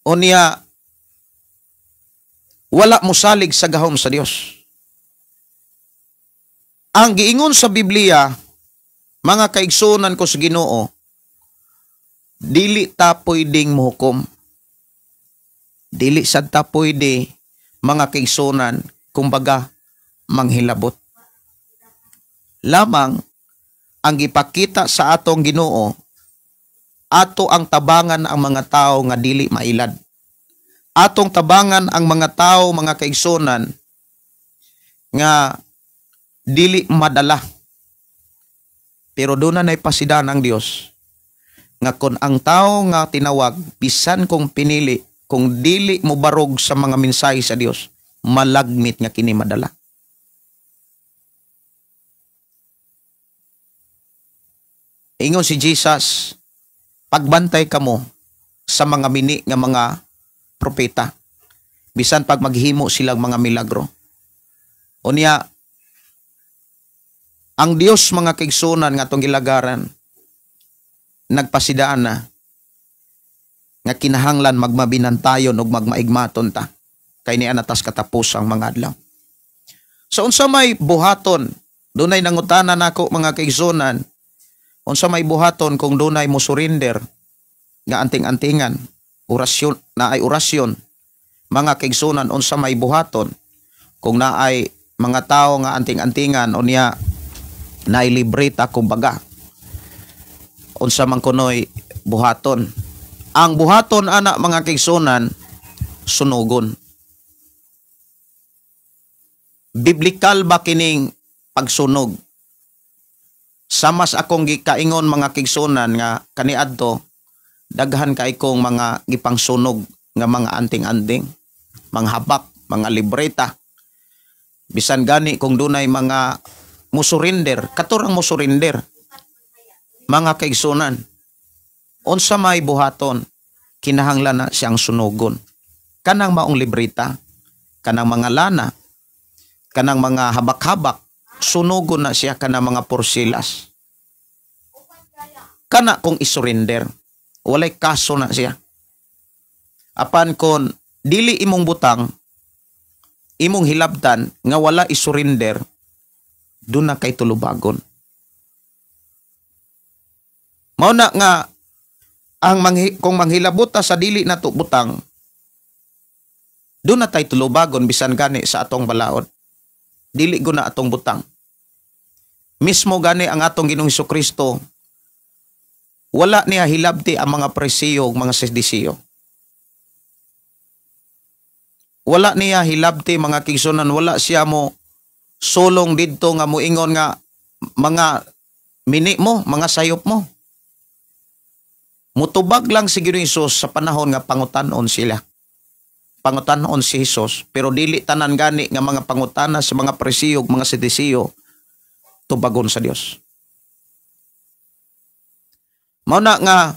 Speaker 4: unya wala mosalig sa gahom sa Dios? Ang giingon sa Biblia, mga kaigsunan ko sa Ginoo, dili ta pwedeng mohukom. Dili sad ta pwede, mga kaigsunan, kumbaga manghilabot. Lamang ang gipakita sa atong Ginoo, ato ang tabangan ang mga tao nga dili mailad. Atong tabangan ang mga tao, mga kaigsunan, nga dili madala. Pero doon na naipasidan ang Dios nga kung ang tao nga tinawag, bisan kung pinili, kung dili mo barog sa mga mensahe sa Dios, malagmit nga kini madala. Ingon si Jesus, pagbantay kamo sa mga mini nga mga propeta, bisan pag maghimo silang mga milagro. Unya, ang Dios, mga kaigsunan nga atong gilagaran, nagpasidaan na nga kinahanglan magmabinantayon ug magmaigmaton ta kay niya natas katapos ang mga adlaw. So unsa may buhaton, dunay nangutana nako, mga kaigsunan, unsa may buhaton kung dunay mo surrender nga anting-antingan, orasyon, naay orasyon, mga kaigsunan, unsa may buhaton kung naay mga tao nga anting-antingan unya naay libreta kumbaga, unsa man kunoy buhaton? Ang buhaton ana, mga kaigsunan, sunugon. Biblikal ba kining pagsunog? Samas akong gikaingon, mga kaigsunan, nga kaniadto daghan kay kong mga gipangsunog nga mga anting-anting, mga habak, mga libreta. Bisan gani kung dunay mga musurrender, katurang musurrender, mga kaigsunan, unsa may buhaton? Kinahanglan na siyang sunugon. Kanang maong libreta, kanang mga lana, kanang mga habak-habak, sunugon na siya kanang mga porsilas. Kana kung isurrender, walay kaso na siya. Apan kon dili imong butang, imong hilabtan nga wala isurrender, doon na kay tulubagon. Mao na nga ang kung manghilabot ta sa dili nato butang, doon na tay tulubagon bisan gani sa atong balaod. Dili guna atong butang. Mismo gani ang atong Ginoong Hesukristo, wala niya hilabti ang mga presiyo ug mga sedisiyo. Wala niya hilabti mga kigsunan, wala siya mo sulong didto nga moingon nga mga mini mo, mga sayop mo. Mutubag lang si Ginoong Hesus sa panahon nga pangutan-on sila. Pangutan-on si Hesus, pero dili tanan gani nga mga pangutana sa mga presiyo ug mga sedisiyo tubagon sa Dios. Mao na nga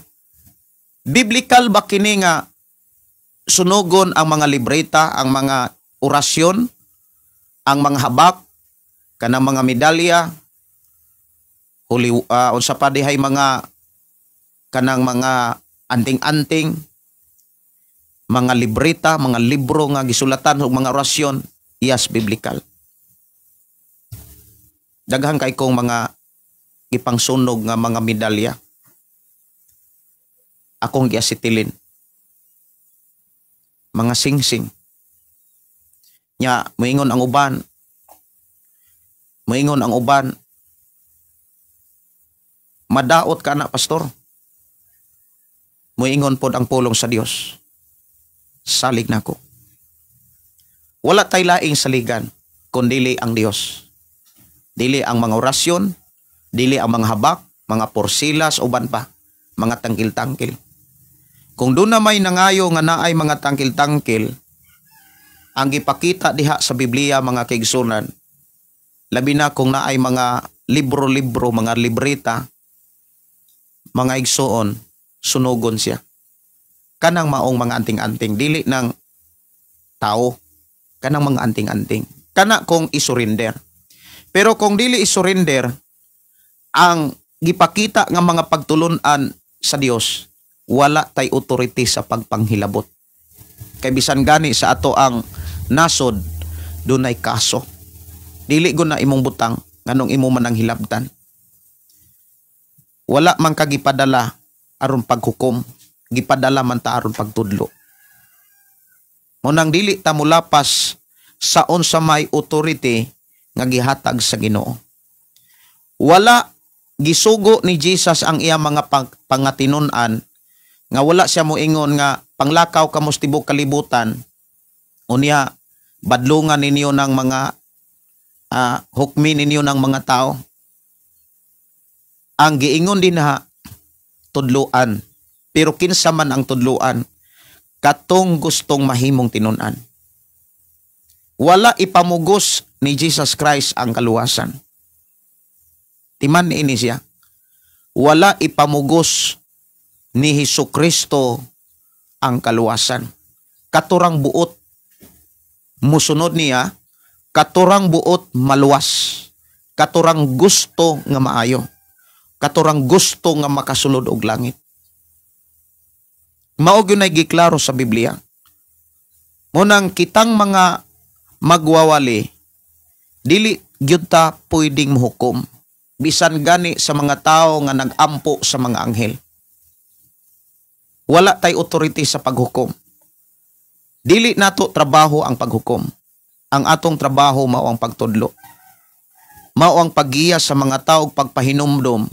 Speaker 4: biblical ba kini nga sunugon ang mga libreta, ang mga orasyon, ang mga habak, kanang mga medalya, huli, unsa pa dihay mga kanang mga anting-anting, mga libreta, mga libro nga gisulatan og mga orasyon? Yes, biblical. Daghan kay kong mga gipangsunog nga mga medalya. Akong giasitilin. Mga singsing. Nya, moingon ang uban. Moingon ang uban. Madaot ka na, pastor. Moingon pod ang pulong sa Dios. Salig nako. Wala tay laing saligan kun dili ang Dios. Dili ang mga orasyon, dili ang mga habak, mga porsilas uban pa, mga tangkil-tangkil. Kung doon na may nangayo nga naay mga tangkil-tangkil, ang gipakita diha sa Biblia mga kaigsunan, labi na kung naay mga libro-libro, mga libreta, mga igsuon, sunugon siya. Kanang maong mga anting-anting, dili ng tao, kanang mga anting-anting. Kana kung isurrender. Pero kung dili isurrender, ang gipakita nga mga pagtulunan sa Dios, wala tay authority sa pagpanghilabot. Kay bisan gani sa ato ang nasod, dunay kaso. Dili gud na imong butang nganong imo man ang hilabtan. Wala man ka gipadala aron paghukom, gipadala man ta aron pagtudlo. Mo nang dili ta mulapas sa unsa may authority nga gihatag sa Ginoo. Wala gisugo ni Jesus ang iya mga pangatinun-an nga wala siya moingon nga panglakaw kamo sa tibuok kalibutan, unya badlungan ninyo ng mga hukmi ninyo ng mga tao. Ang giingon dinha tudloan, pero kinsa man ang tudloan, katong gustong mahimong tinun-an. Wala ipamugos ni Jesus Christ ang kaluwasan. Timan niini siya. Wala ipamugos ni Hesus Kristo ang kaluwasan. Katurang buot musunod niya, katurang buot maluwas, katurang gusto nga maayo, katurang gusto nga makasulod og langit. Mao gyud nay giklaro sa Biblia. Munang kitang mga magwawali, dili gyud ta pwedeng mohukom bisan gani sa mga tao nga nag-ampo sa mga anghel. Wala tay authority sa paghukom. Dili nato trabaho ang paghukom. Ang atong trabaho mao ang pagtudlo. Mao ang paggiya sa mga tao ug pagpahinumdom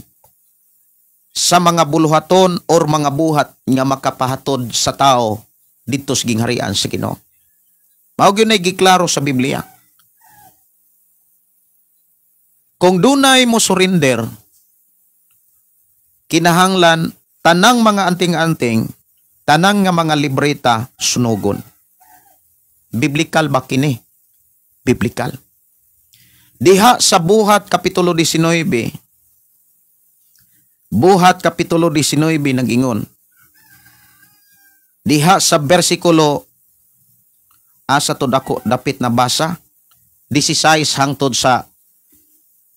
Speaker 4: sa mga buluhaton or mga buhat nga makapahatod sa tao didto sa gingharian sa Ginoo. Mao gyud nay giklaro sa Biblia. Kung dunay mo surrender, kinahanglan tanang mga anting-anting, tanang nga mga libreta sunugon. Biblical ba kini? Biblical. Diha sa Buhat Kapitulo 19, Buhat Kapitulo 19 nag-ingon, Diha sa bersikulo asa to dako dapit na basa 16 hangtod sa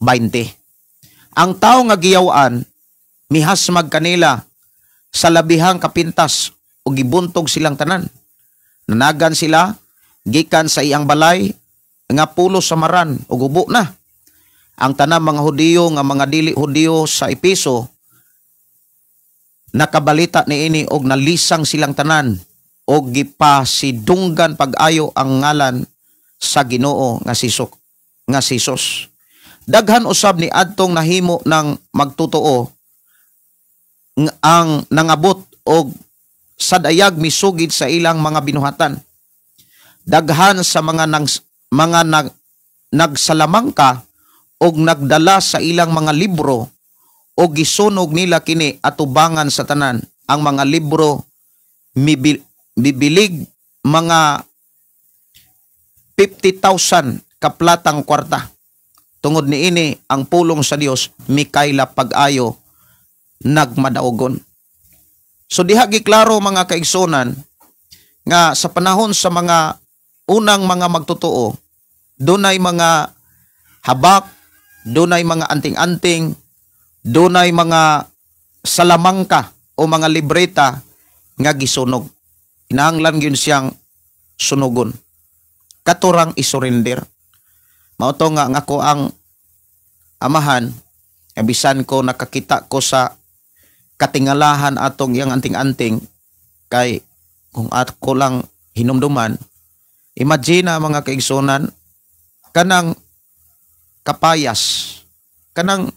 Speaker 4: 20. Ang tawo nga giyaw-an mihasmag kanila sa labihang kapintas ug gibuntog silang tanan. Nanagan sila gikan sa iyang balay nga pulo sa maran ug gubo na. Ang tanang mga Hudiyo nga mga dili Hudiyo sa Epeso nakabalita niini og nalisang silang tanan og gipasidunggan pag-ayo ang ngalan sa Ginoo nga si Jesus. Daghan usab ni adtong nahimo ng magtotoo ang nangabot og sadayag misugid sa ilang mga binuhatan. Daghan sa mga nagsalamangka og nagdala sa ilang mga libro og gisunog nila kini atubangan sa tanan. Ang mga libro bibilig mga 50,000 kaplatang kwarta. Tungod niini ang pulong sa Dios mikaila pag-ayo nagmadaogon. So diha giklaro mga kaigsunan nga sa panahon sa mga unang mga magtotoo, dunay mga habak, dunay mga anting-anting, dunay mga salamangka o mga libreta nga gisunog. Kinahanglan gyud siyang sunugon. Katurang isurrender. Mao to nga ako ang amahan, bisan ko nakakita ko sa katingalahan atong iyang anting-anting, kay kung ako lang hinumduman, imagine na mga kaigsunan, kanang kapayas, kanang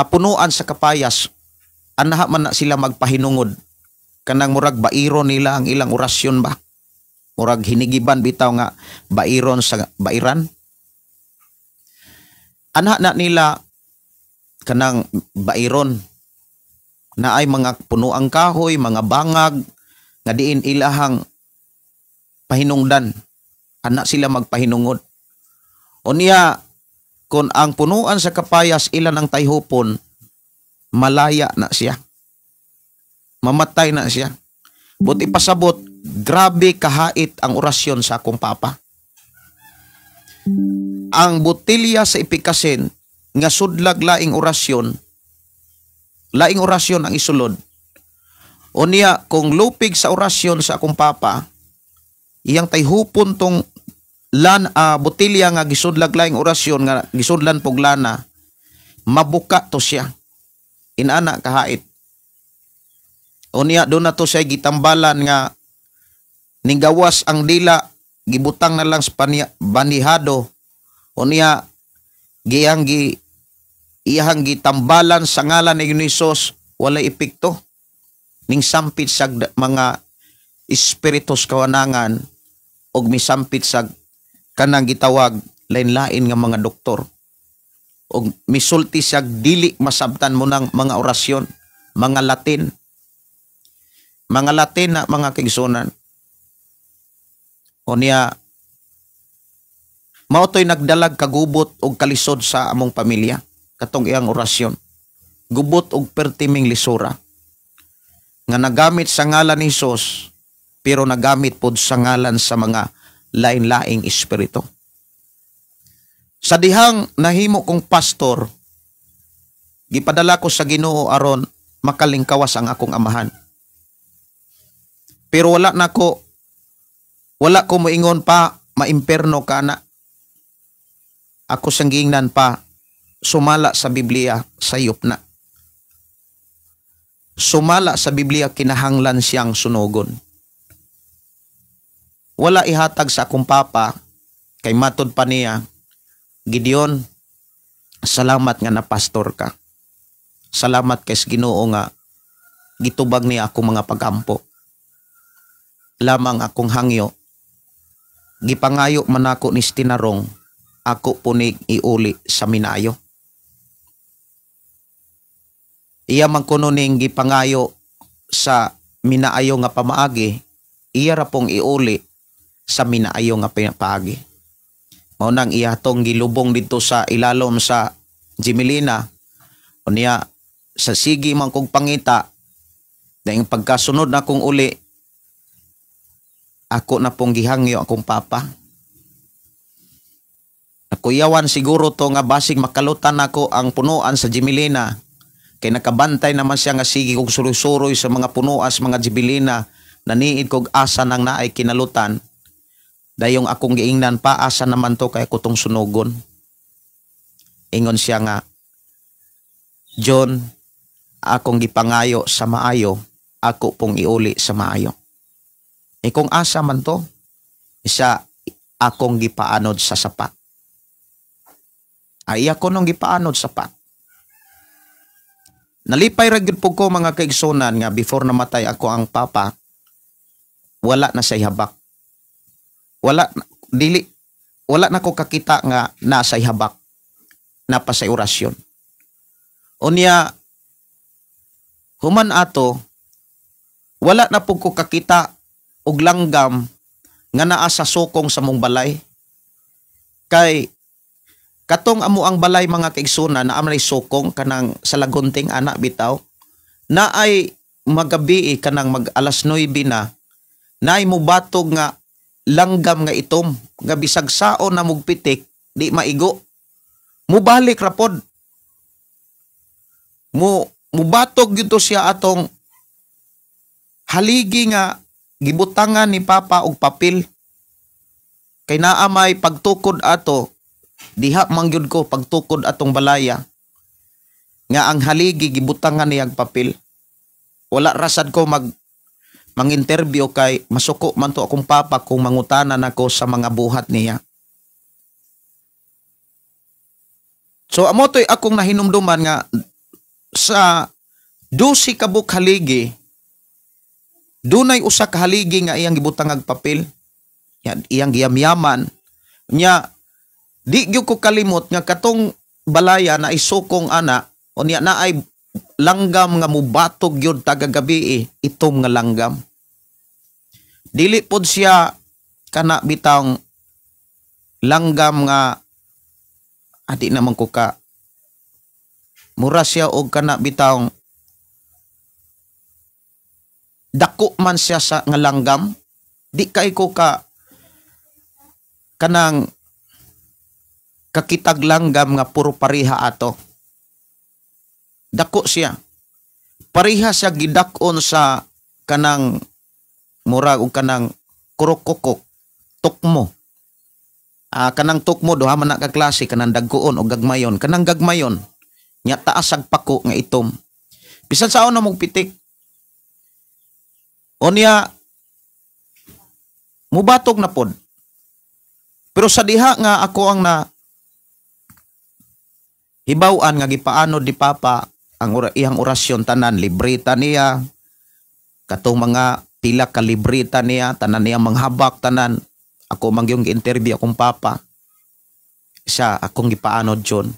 Speaker 4: punuan sa kapayas, anaha man na sila magpahinungod. Kanang murag bairon nila ang ilang orasyon ba? Murag hinigiban bitaw nga bairon sa bairan. Anaha na nila kanang bairon na ay mga punuang kahoy, mga bangag nga diin ilahang pahinungdan. Ana sila magpahinungod. Unya, kung ang punuan sa kapayas ilan ang tayhupon, malaya na siya. Mamatay na siya. Buti pasabot, grabe kahait ang orasyon sa akong papa. Ang botelya sa ipikasin, nga sudlag laing orasyon ang isulod. Unya, kung lupig sa orasyon sa akong papa, iyang tayhupon tong botelya nga gisudlag laing orasyon, nga gisudlan pog lana, mabuka to siya. Inana kahait. Unya, doon na to siya gitambalan nga nigawas ang dila, gibutang na lang sa banihado. Unya, iyang gitambalan sa ngalan ni Hesus, walay epekto. Ning sampit sa mga espiritus kawanangan og misampit sa kanang gitawag lain-lain nga mga doktor. Og misulti siya dili masabtan mo ng mga orasyon, mga Latin. Mga Latin na mga kaigsunan. O niya, mao to'y nagdalag kagubot og kalisod sa among pamilya, katong iyang orasyon. Gubot og pertiming lisura. Nga nagamit sa ngalan ni Hesus, pero nagamit pod sa ngalan sa mga lain-laing espiritu. Sa dihang nahimo kong pastor, gipadala ko sa Ginoo aron makalingkawas ang akong amahan. Pero wala na ko, wala ko moingon pa, maimperno ka na. Ako sang giingnan pa, sumala sa Biblia, sayop na. Sumala sa Biblia, kinahanglan siyang sunugon. Wala ihatag sa akong papa, kay matod pa niya, Gideon, salamat nga na pastor ka. Salamat kay Ginoo nga gitubag niya akong mga pagampo. Lamang akong hangyo, gipangayo man ako ni Stinarong, ako po ni iuli sa minayo. Iya man kuno ning gipangayo sa minaayo nga pamaagi, iya ra pong iuli sa minaayo nga paagi. Mao nang iya tong gilubong didto sa ilalom sa Jimilina. Unya sa sige man kog pangita, Dahil pagkasunod na akong uli, ako na pong gihangyo akong papa. Nakuyawan siguro to nga basig makalutan ako ang punuan sa Jimilina. Kay nakabantay naman siya nga sige kog suroy-suroy sa mga punuan sa mga Jimilina, naniid kog asa nang naay kinalutan. Dayong akong giingnan, "Pa, asa naman to kay ko tong sunugon?" Ingon siya nga, "John, akong gipangayo sa maayo, ako pong iuli sa maayo." E kung asa man to, isa akong gipaanod sa sapat. Ay ako nung gipaanod sa sapat. Nalipay ra gyud po ko, mga kaigsunan, nga before namatay ako ang papa, wala na sa habak. Wala dili wala na ko kakita nga nasa habak. Napa sa orasyon. Unya human ato, wala na po ko kakita og langgam nga naa sa sukong sa mong balay. Kay katong amo ang balay, mga kaigsunan, na amay sukong kanang sa lagunting ana bitaw na ay magabi, kanang mag alas 9 na, naay mubatog nga langgam nga itom nga bisag saon na mugpitik di maigo, mubalik ra pod, mo mubatog gyud to siya atong haligi nga gibutangan ni papa og papel kay naa may pagtukod ato diha mangyud ko pagtukod atong balaya nga ang haligi gibutangan niyang papel. Wala rasad ko mag manginterview kay masuko man to akong papa kung mangutana nako sa mga buhat niya. So amo to'y akong nahinumduman nga sa 12 ka buok haligi, dunay usa ka haligi nga iyang gibutangag papel, yan, iyang giyamyaman nya. Di gyud ko kalimot nga katong balaya na isukong ana o niya na ay langgam nga mubatog gyud taga gabi, itom nga langgam. Dili pod siya kana bitang langgam nga adi naman ko ka mura siya og kana bitang dako man siya sa nga langgam. Di kay ko ka kanang kakitag langgam nga puro pareha ato. Dako siya, pareha siya gidak-on sa kanang murag og kanang kurokokok tukmo. Kanang tukmo, duha man na ka klase, kanang dagkoon o gagmayon. Kanang gagmayon nya taas ag pako nga itom, bisan saon na mong pitik unya mubatog na pod. Pero sa diha nga ako ang na hibaw-an nga gipaanod ni papa ang iyang orasyon, tanan libreta niya, katong mga pila ka libreta niya, tanan niya manghabak, tanan ako mangyong gi-interview akong papa. Siya, "Akong gipaanod, John.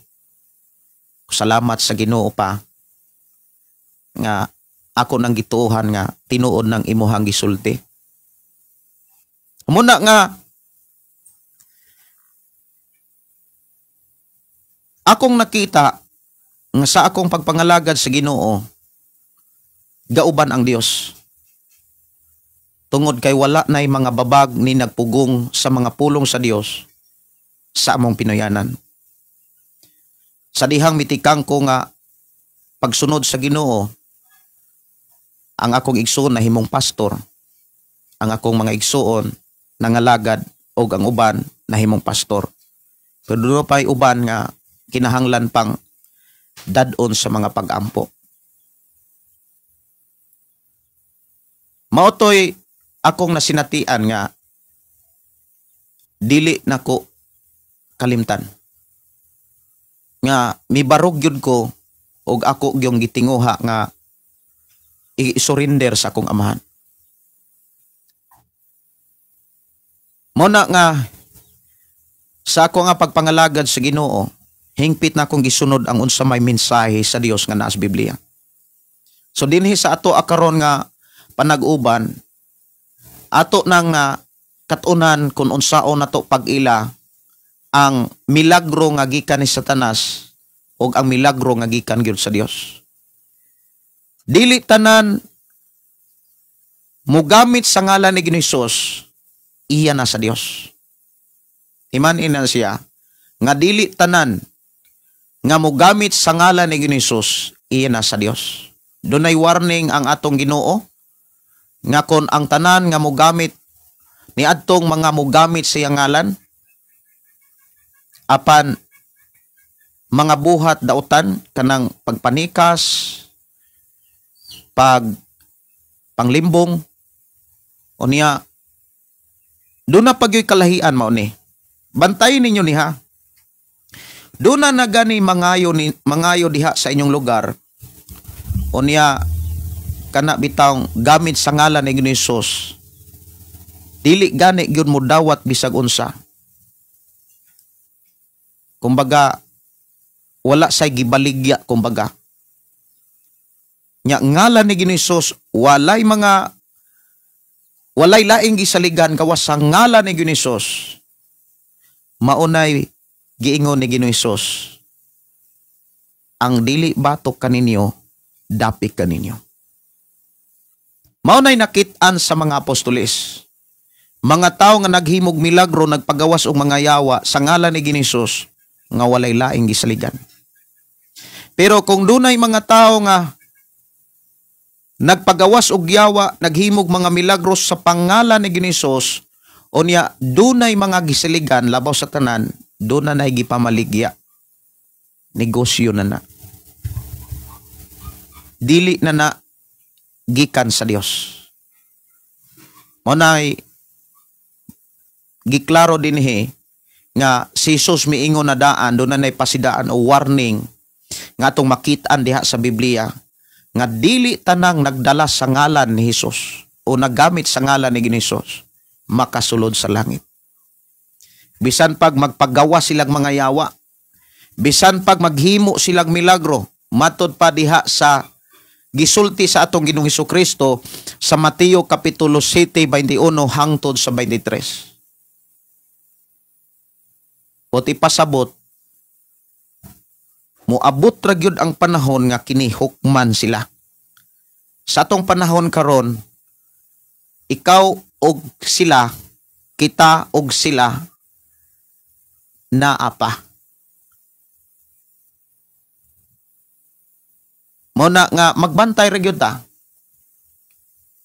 Speaker 4: Salamat sa Ginoo pa nga ako nang gituohan nga tinuod ng imuhang gisulti." Muna nga akong nakita nga sa akong pagpangalagad sa Ginoo, gauban ang Dios. Tungod kay wala na'y mga babag ni nagpugong sa mga pulong sa Dios sa among Pinoyanan. Sa dihang mitikang ko nga pagsunod sa Ginoo, ang akong igsoon na himong pastor, ang akong mga igsoon nangalagad og ang uban na himong pastor. Pero doon pa'y uban nga kinahanglan pang dad-on sa mga pag-ampo. Maotoy akong nasinatian nga dili nako kalimtan. Nga mibarog gyud ko og ako gyung gitinguha nga i-surrender sa akong amahan. Muna nga sa ako nga pagpangalagad sa Ginoo, hingpit na akong gisunod ang unsa may mensahe sa Dios nga naa sa Biblia. So dinhi sa ato akaron nga panag-uban, ato nang katunan kung unsaon nato pag-ila ang milagro nga gikan ni Satanas ug ang milagro nga gikan gyud sa Dios. Dili tanan mugamit sa ngalan ni Ginoong Hesus iya na sa Dios. Iman-inan siya nga dili tanan nga mugamit sa ngalan ni Ginoong Hesus iya na sa Dios. Dunay warning ang atong Ginoo nga kon ang tanan nga mugamit ni adtong mga mugamit sa iyang ngalan apan mga buhat dautan kanang pagpanikas, pag panglimbong, o niya doon na pagyoy kalahian mao ni. Bantayin ninyo niha. Doon na nagani mangayo ni mangayo diha sa inyong lugar. O niya kana bitawng gamit sa ngalan ni Ginoong Hesus. Dili gani gyud mo dawat bisag unsa. Kumbaga wala say gibaligya kumbaga. Nya ngalan ni Ginoong Hesus walay mga walay laing gisaligan gawas sa ngalan ni Ginoong Hesus. Maunay giingon ni Ginoong Hesus, ang dili batok kaninyo, dapik kaninyo. Maunay nakit-an sa mga apostoles. Mga tao nga naghimog milagro, nagpagawas og mga yawa sa ngalan ni Ginoong Hesus nga walay laing gisaligan. Pero kung dunay mga tao nga nagpagawas og yawa, naghimog mga milagros sa pangalan ni Ginoong Hesus, unya dunay mga gisaligan labaw sa tanan, doon na gipamaligya. Negosyo na na. Dili na na gikan sa Dios. Mao nay giklaro dinhi nga si Jesus miingon na daan, doon na nay pasidaan o warning nga atong makit-an diha sa Biblia nga dili tanang nagdala sa ngalan ni Jesus o naggamit sa ngalan ni Ginoong Hesus makasulod sa langit. Bisan pag magpagawa silang mga yawa, bisan pag maghimo silang milagro, matod pa diha sa gisulti sa atong Ginoong Hesukristo sa Mateo Kapitulo 7:21 hangtod sa 23. Ot ipasabot, moabot ra gyud ang panahon nga kini hukman sila. Sa atong panahon karon, ikaw og sila, kita og sila, naa pa. Mao na nga magbantay ra gyud ta.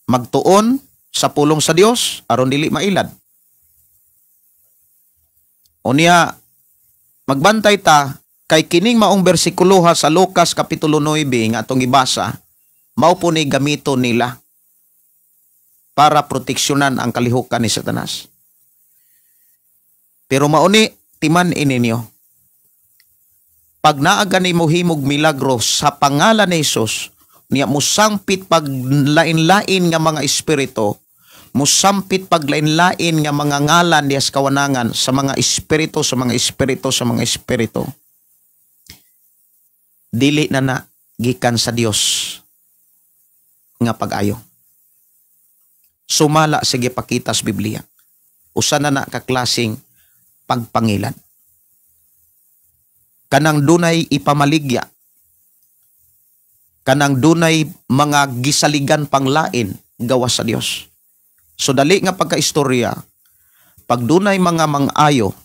Speaker 4: Magtuon sa pulong sa Dios aron dili mailad. Unya magbantay ta kay kining maong bersikuloha sa Lucas kapitulo 9 nga atong gibasa, mao po ni gamito nila para proteksyonan ang kalihukan ni Satanas. Pero mauni timan ininyo. Pag naaga ni mohimog milagro sa pangalan ni Hesus, niya musampit pag lain-lain nga mga espiritu, musampit pag lain-lain nga mga ngalan diha sa kawanangan sa mga espiritu, sa mga espiritu, sa mga espiritu. Dili na na gikan sa Dios nga pag-ayo. Sumala sige pakita sa Biblia. Usa na na kaklaseng pagpangilan. Kanang dunay ipamaligya, kanang dunay mga gisaligan panglain gawas sa Dios. So dali nga pagkaistorya, pag dunay mga mangayo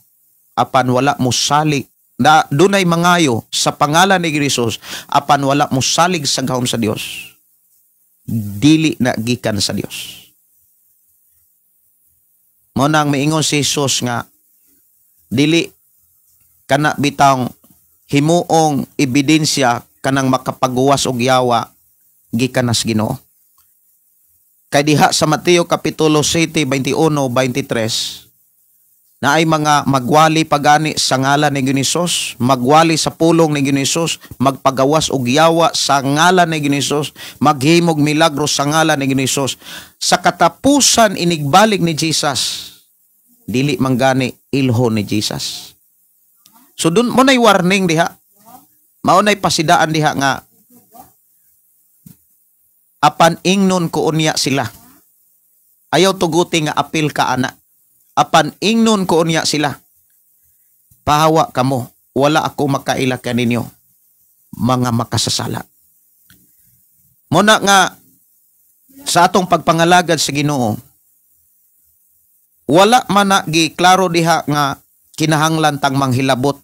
Speaker 4: apan wala mosalig, na dunay mangayo sa pangalan ni Jesus apan wala mosalig sa gahom sa Dios, dili na gikan sa Dios. Mao nang miingon si Jesus nga dili kana bitang himuong ebidensya kanang makapaguwas og yawa gikan nas Ginoo. Kay diha sa Mateo kapitulo 7:21 23 na ay mga magwali pagani sa ngalan ni Ginoong Hesus, magwali sa pulong ni Ginoong Hesus, magpagawas og yawa sa ngalan ni Ginoong Hesus, maghimog milagro sa ngalan ni Ginoong Hesus. Sa katapusan inigbalik ni Jesus, dili manggani ilho ni Jesus. So dun mo nay warning diha. Mao nay pasidaan diha nga apan ingnon ko unya sila. Ayaw tuguti nga apil ka ana. Apan ingnon ko unya sila. Pahawa kamo, wala ako makaila kaninyo, mga makasasala. Muna nga Sa atong pagpangalagad sa Ginoo, wala man na giklaro diha nga kinahanglan tang manghilabot.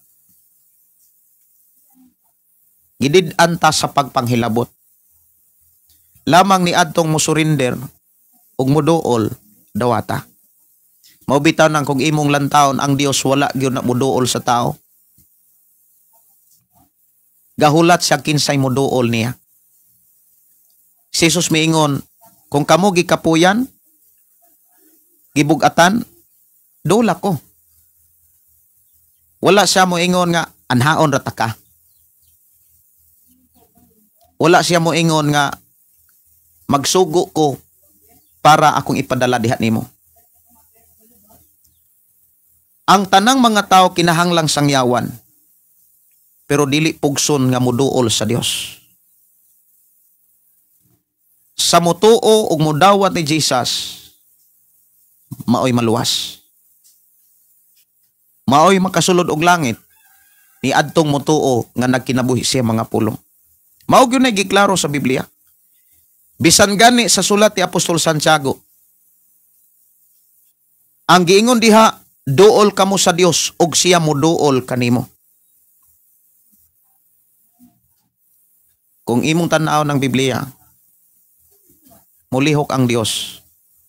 Speaker 4: Gidid-an ta sa pagpanghilabot. Lamang ni adtong musurinder ug muduol dawata. Mao bitaw nang kung imong lantawon ang Dios wala gyud na muduol sa tao. Gahulat siya kinsay muduol niya. Si Jesus miingon, kung kamo gikapuyan, gibugatan, dula ko. Wala siya moingon nga anhaon ra ta ka. Wala siya moingon nga magsugo ko para akong ipadala diha nimo. Ang tanang mga tao kinahanglang sangyawan, pero dili pugson nga muduol sa Dios. Sa mutuo ug mudawat ni Jesus, maoy maluwas. Maoy makasulod og langit ni adtong mutuo nga nagkinabuhi siya mga pulong. Mao gyud na giklaro sa Biblia. Bisan gani sa sulat ni Apostol Santiago, ang giingon diha, duol kamo sa Dios ug siya moduol kanimo. Kung imong tan-aw ng Biblia, mulihok ang Dios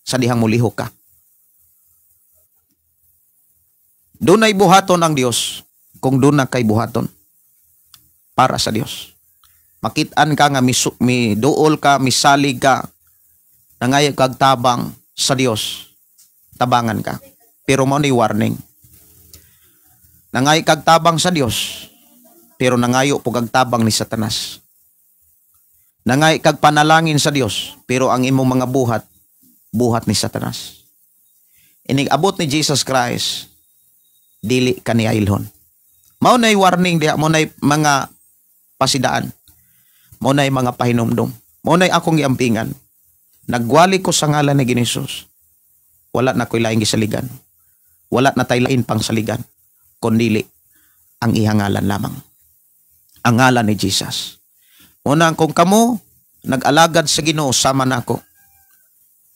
Speaker 4: sa dihang mulihok ka. Dunay buhaton ang Dios kung duna kay buhaton para sa Dios. Makit-an ka nga miduol ka, misalig ka, nangayag kag tabang sa Dios, tabangan ka. Pero mao ni warning. Nangayag kag tabang sa Dios, pero nangayo pug ang tabang ni Satanas. Nangayag kag panalangin sa Dios, pero ang imong mga buhat, buhat ni Satanas. Inig abot ni Jesus Christ, dili ka niya ilhon. Mao nay warning diha, mao nay mga pasidaan. Mao nay mga pahinumdum. Mao nay akong giampingan. Nagwali ko sa ngalan ni Ginoong. Wala na ko'y laing gisaligan. Wala na tay lain pang saligan, kundili ang iyang ngalan lamang. Ang ngalan ni Jesus. Una, kung kamo nag-alagad sa Ginoo sama nako,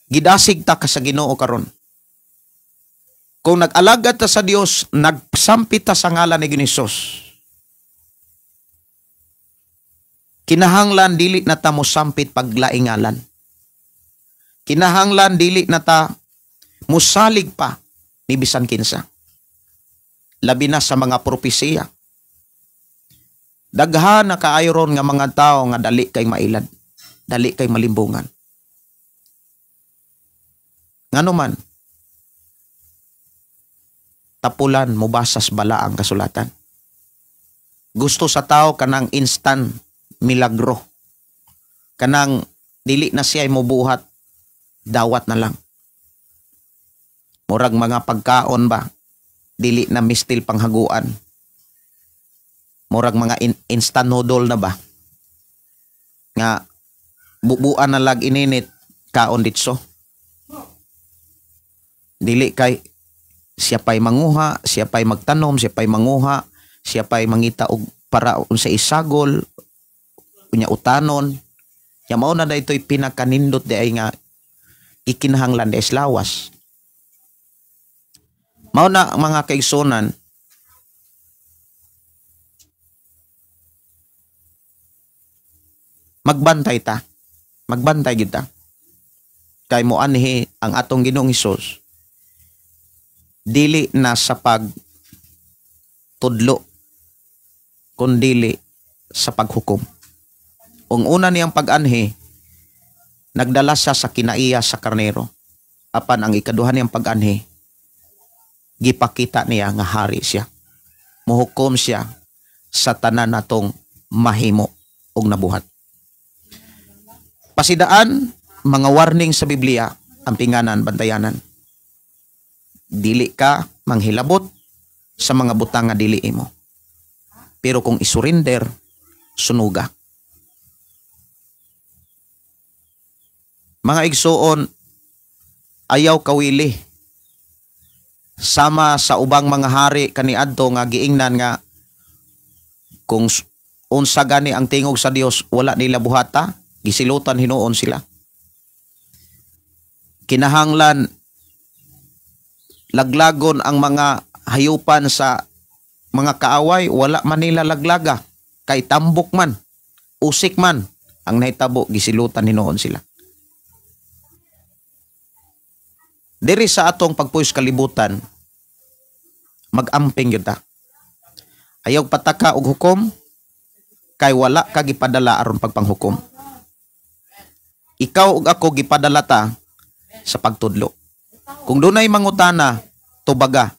Speaker 4: gidasig ta ka sa Ginoo karon. Kung nag-alagad ta sa Dios, nagsampit ta sa ngalan ni Ginoong. Kinahanglan dili na ta mosampit paglaingalan. Kinahanglan dili na ta mosalig pa ni bisan kinsa. Labi na sa mga propesiya. Daghan na kaayoron nga mga tao nga dali kay mailad, dali kay malimbungan. Ngano man, tapulan mobasas bala ang kasulatan. Gusto sa tao kanang instant milagro. Kanang dili na siya mobuhat, dawat na lang. Murag mga pagkaon ba, dili na mistil panghaguan. Murag mga instant noodle na ba, nga bubuan na lag ininit, kaon ditso. Dili kay siya pa'y manguha, siya pa'y magtanom, siya pa'y manguha, siya pa'y mangita og para unsa isagol, unya utanon. Ya mao na ito'y pinakanindot di ay nga ikinahanglan di lawas. Mao na mga kaigsunan, magbantay ta, magbantay gyud ta. Kay moanhi ang atong Ginoong Hesus dili na sa pagtudlo kundili sa paghukom. Ang una niyang pag-anhi, nagdala siya sa kinaiya sa karnero. Apan ang ikaduha niyang pag-anhi, gipakita niya nga hari siya. Muhukom siya sa tanan natong mahimo og nabuhat. Pasidaan, mga warning sa Biblia, ang pinganan, bantayanan. Dili ka manghilabot sa mga butang nga dili imo. Pero kung isurrender, sunuga. Mga igsuon, ayaw kawili. Sama sa ubang mga hari kaniadto nga giingnan nga kung unsa gani ang tingog sa Dios, wala nila buhata, gisilutan hinuon sila. Kinahanglan laglagon ang mga hayupan sa mga kaaway, wala man nila laglaga kay tambok man, usik man ang nahitabo, gisilutan hinuon sila. Diri sa atong pagpuyos kalibutan, magamping gyud ta. Ayaw pataka og hukom kay wala ka gipadala aron pagpanghukom. Ikaw ug ako gipadala ta sa pagtudlo. Kung dunay mangutana, tubaga,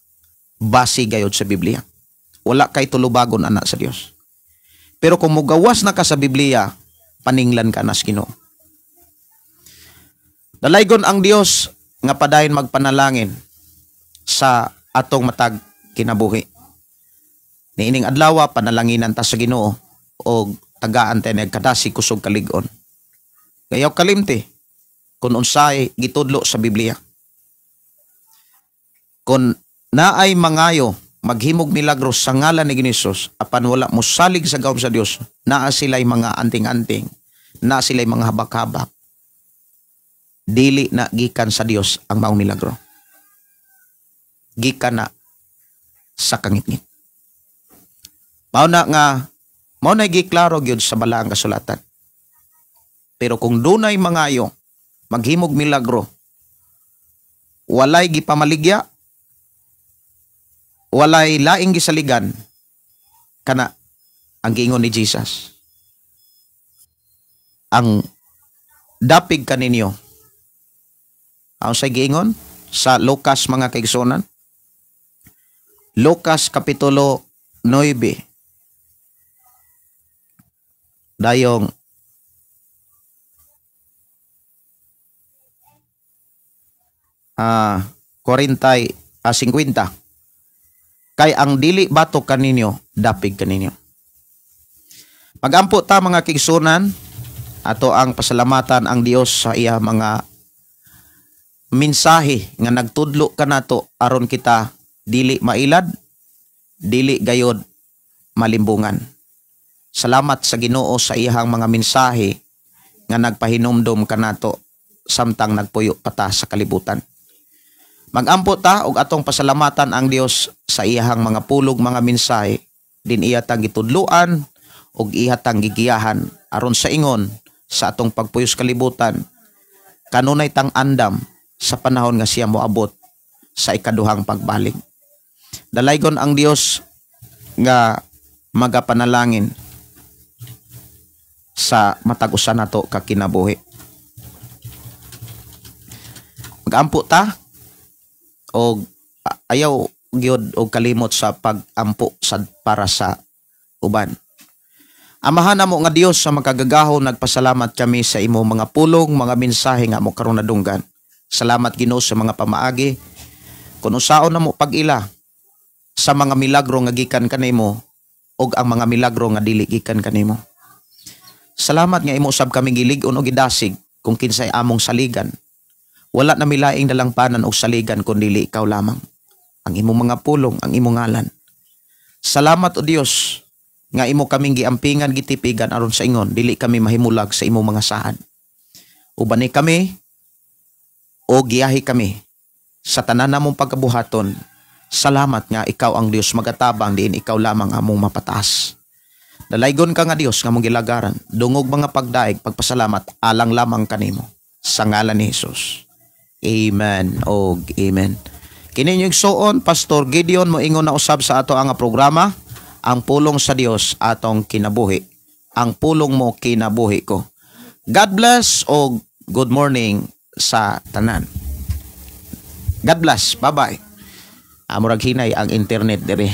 Speaker 4: base gayod sa Biblia. Wala kay tulubagon anak sa Dios. Pero kung mugawas na ka sa Biblia, paninglan ka na sa Ginoo. Dalaygon ang Dios nga padayon magpanalangin sa atong matag kinabuhi. Niining adlaw panalanginan ta sa Ginoo og tagaan ta nig kadasi kusog kalig-on. Gayaw kalimti kung unsay gitudlo sa Biblia. Kung naay mangayo maghimog milagro sa ngalan ni Hesus apan wala mosalig sa gawom sa Dios, naa sila'y mga anting-anting, naa sila'y mga habak-habak. Dili na gikan sa Dios ang maong milagro. Gikan na sa kangitngit. Mao na nga mao na giklaro gyud sa balaang kasulatan. Pero kung dunay mangayo maghimog milagro, walay gipamaligya, walay laing gisaligan, kana ang giingon ni Jesus. Ang dapig kaninyo, ang say giingon sa Lucas mga kaigsunan, Lucas Kapitulo 9, dayong 40, 50. Kay ang dili bato kaninyo, dapig kaninyo. Magampo ta mga kaigsunan, ato ang pasalamatan ang Dios sa iya mga mensahe nga nagtudlo kanato aron kita dili mailad, dili gayod malimbungan. Salamat sa Ginoo sa iyang mga mensahe nga nagpahinumdom kanato samtang nagpuyo pa ta sa kalibutan. Magampo ta og atong pasalamatan ang Dios sa iyang mga pulog, mga mensahe din iya tang gitudloan og iya tang gigiyahan aron sa ingon sa atong pagpuyos kalibutan kanunay tang andam sa panahon nga siya moabot sa ikaduhang pagbalik. Dalaygon ang Dios nga magapanalangin sa matag usa nato ka kinabuhi. Magampo ta og ayaw gyud og kalimot sa pagampo sad para sa uban. Amahan namo nga Dios sa makagagahom, nagpasalamat kami sa imo mga pulong, mga mensahe nga mo karon nadunggan. Salamat Ginoo sa mga pamaagi. Kun usaon namo pag-ila sa mga milagro nga gikan kanimo og ang mga milagro nga dili gikan kanimo. Salamat nga imo usab kami gilig-on og gidasig kung kinsay among saligan. Wala na milaing dalangpanan og saligan kun dili ikaw lamang. Ang imong mga pulong, ang imong ngalan. Salamat o Dios nga imo kaming giampingan, gitipigan aron sa ingon dili kami mahimulag sa imong mga saad. Ubani kami o giyahi kami sa tanan namong pagkabuhaton. Salamat nga ikaw ang Dios magatabang diin ikaw lamang among mapataas. Dalaygon ka nga Dios nga mong gilagaran, dungog mga pagdaig, pagpasalamat alang lamang kanimo sa ngalan ni Hesus. Amen og amen. Kini inyong igsuon, Pastor Gideon, moingon na usab sa ato ang programa, ang pulong sa Dios atong kinabuhi. Ang pulong mo kinabuhi ko. God bless og good morning sa tanan. God bless. Bye-bye. Murag hinay ang internet diri.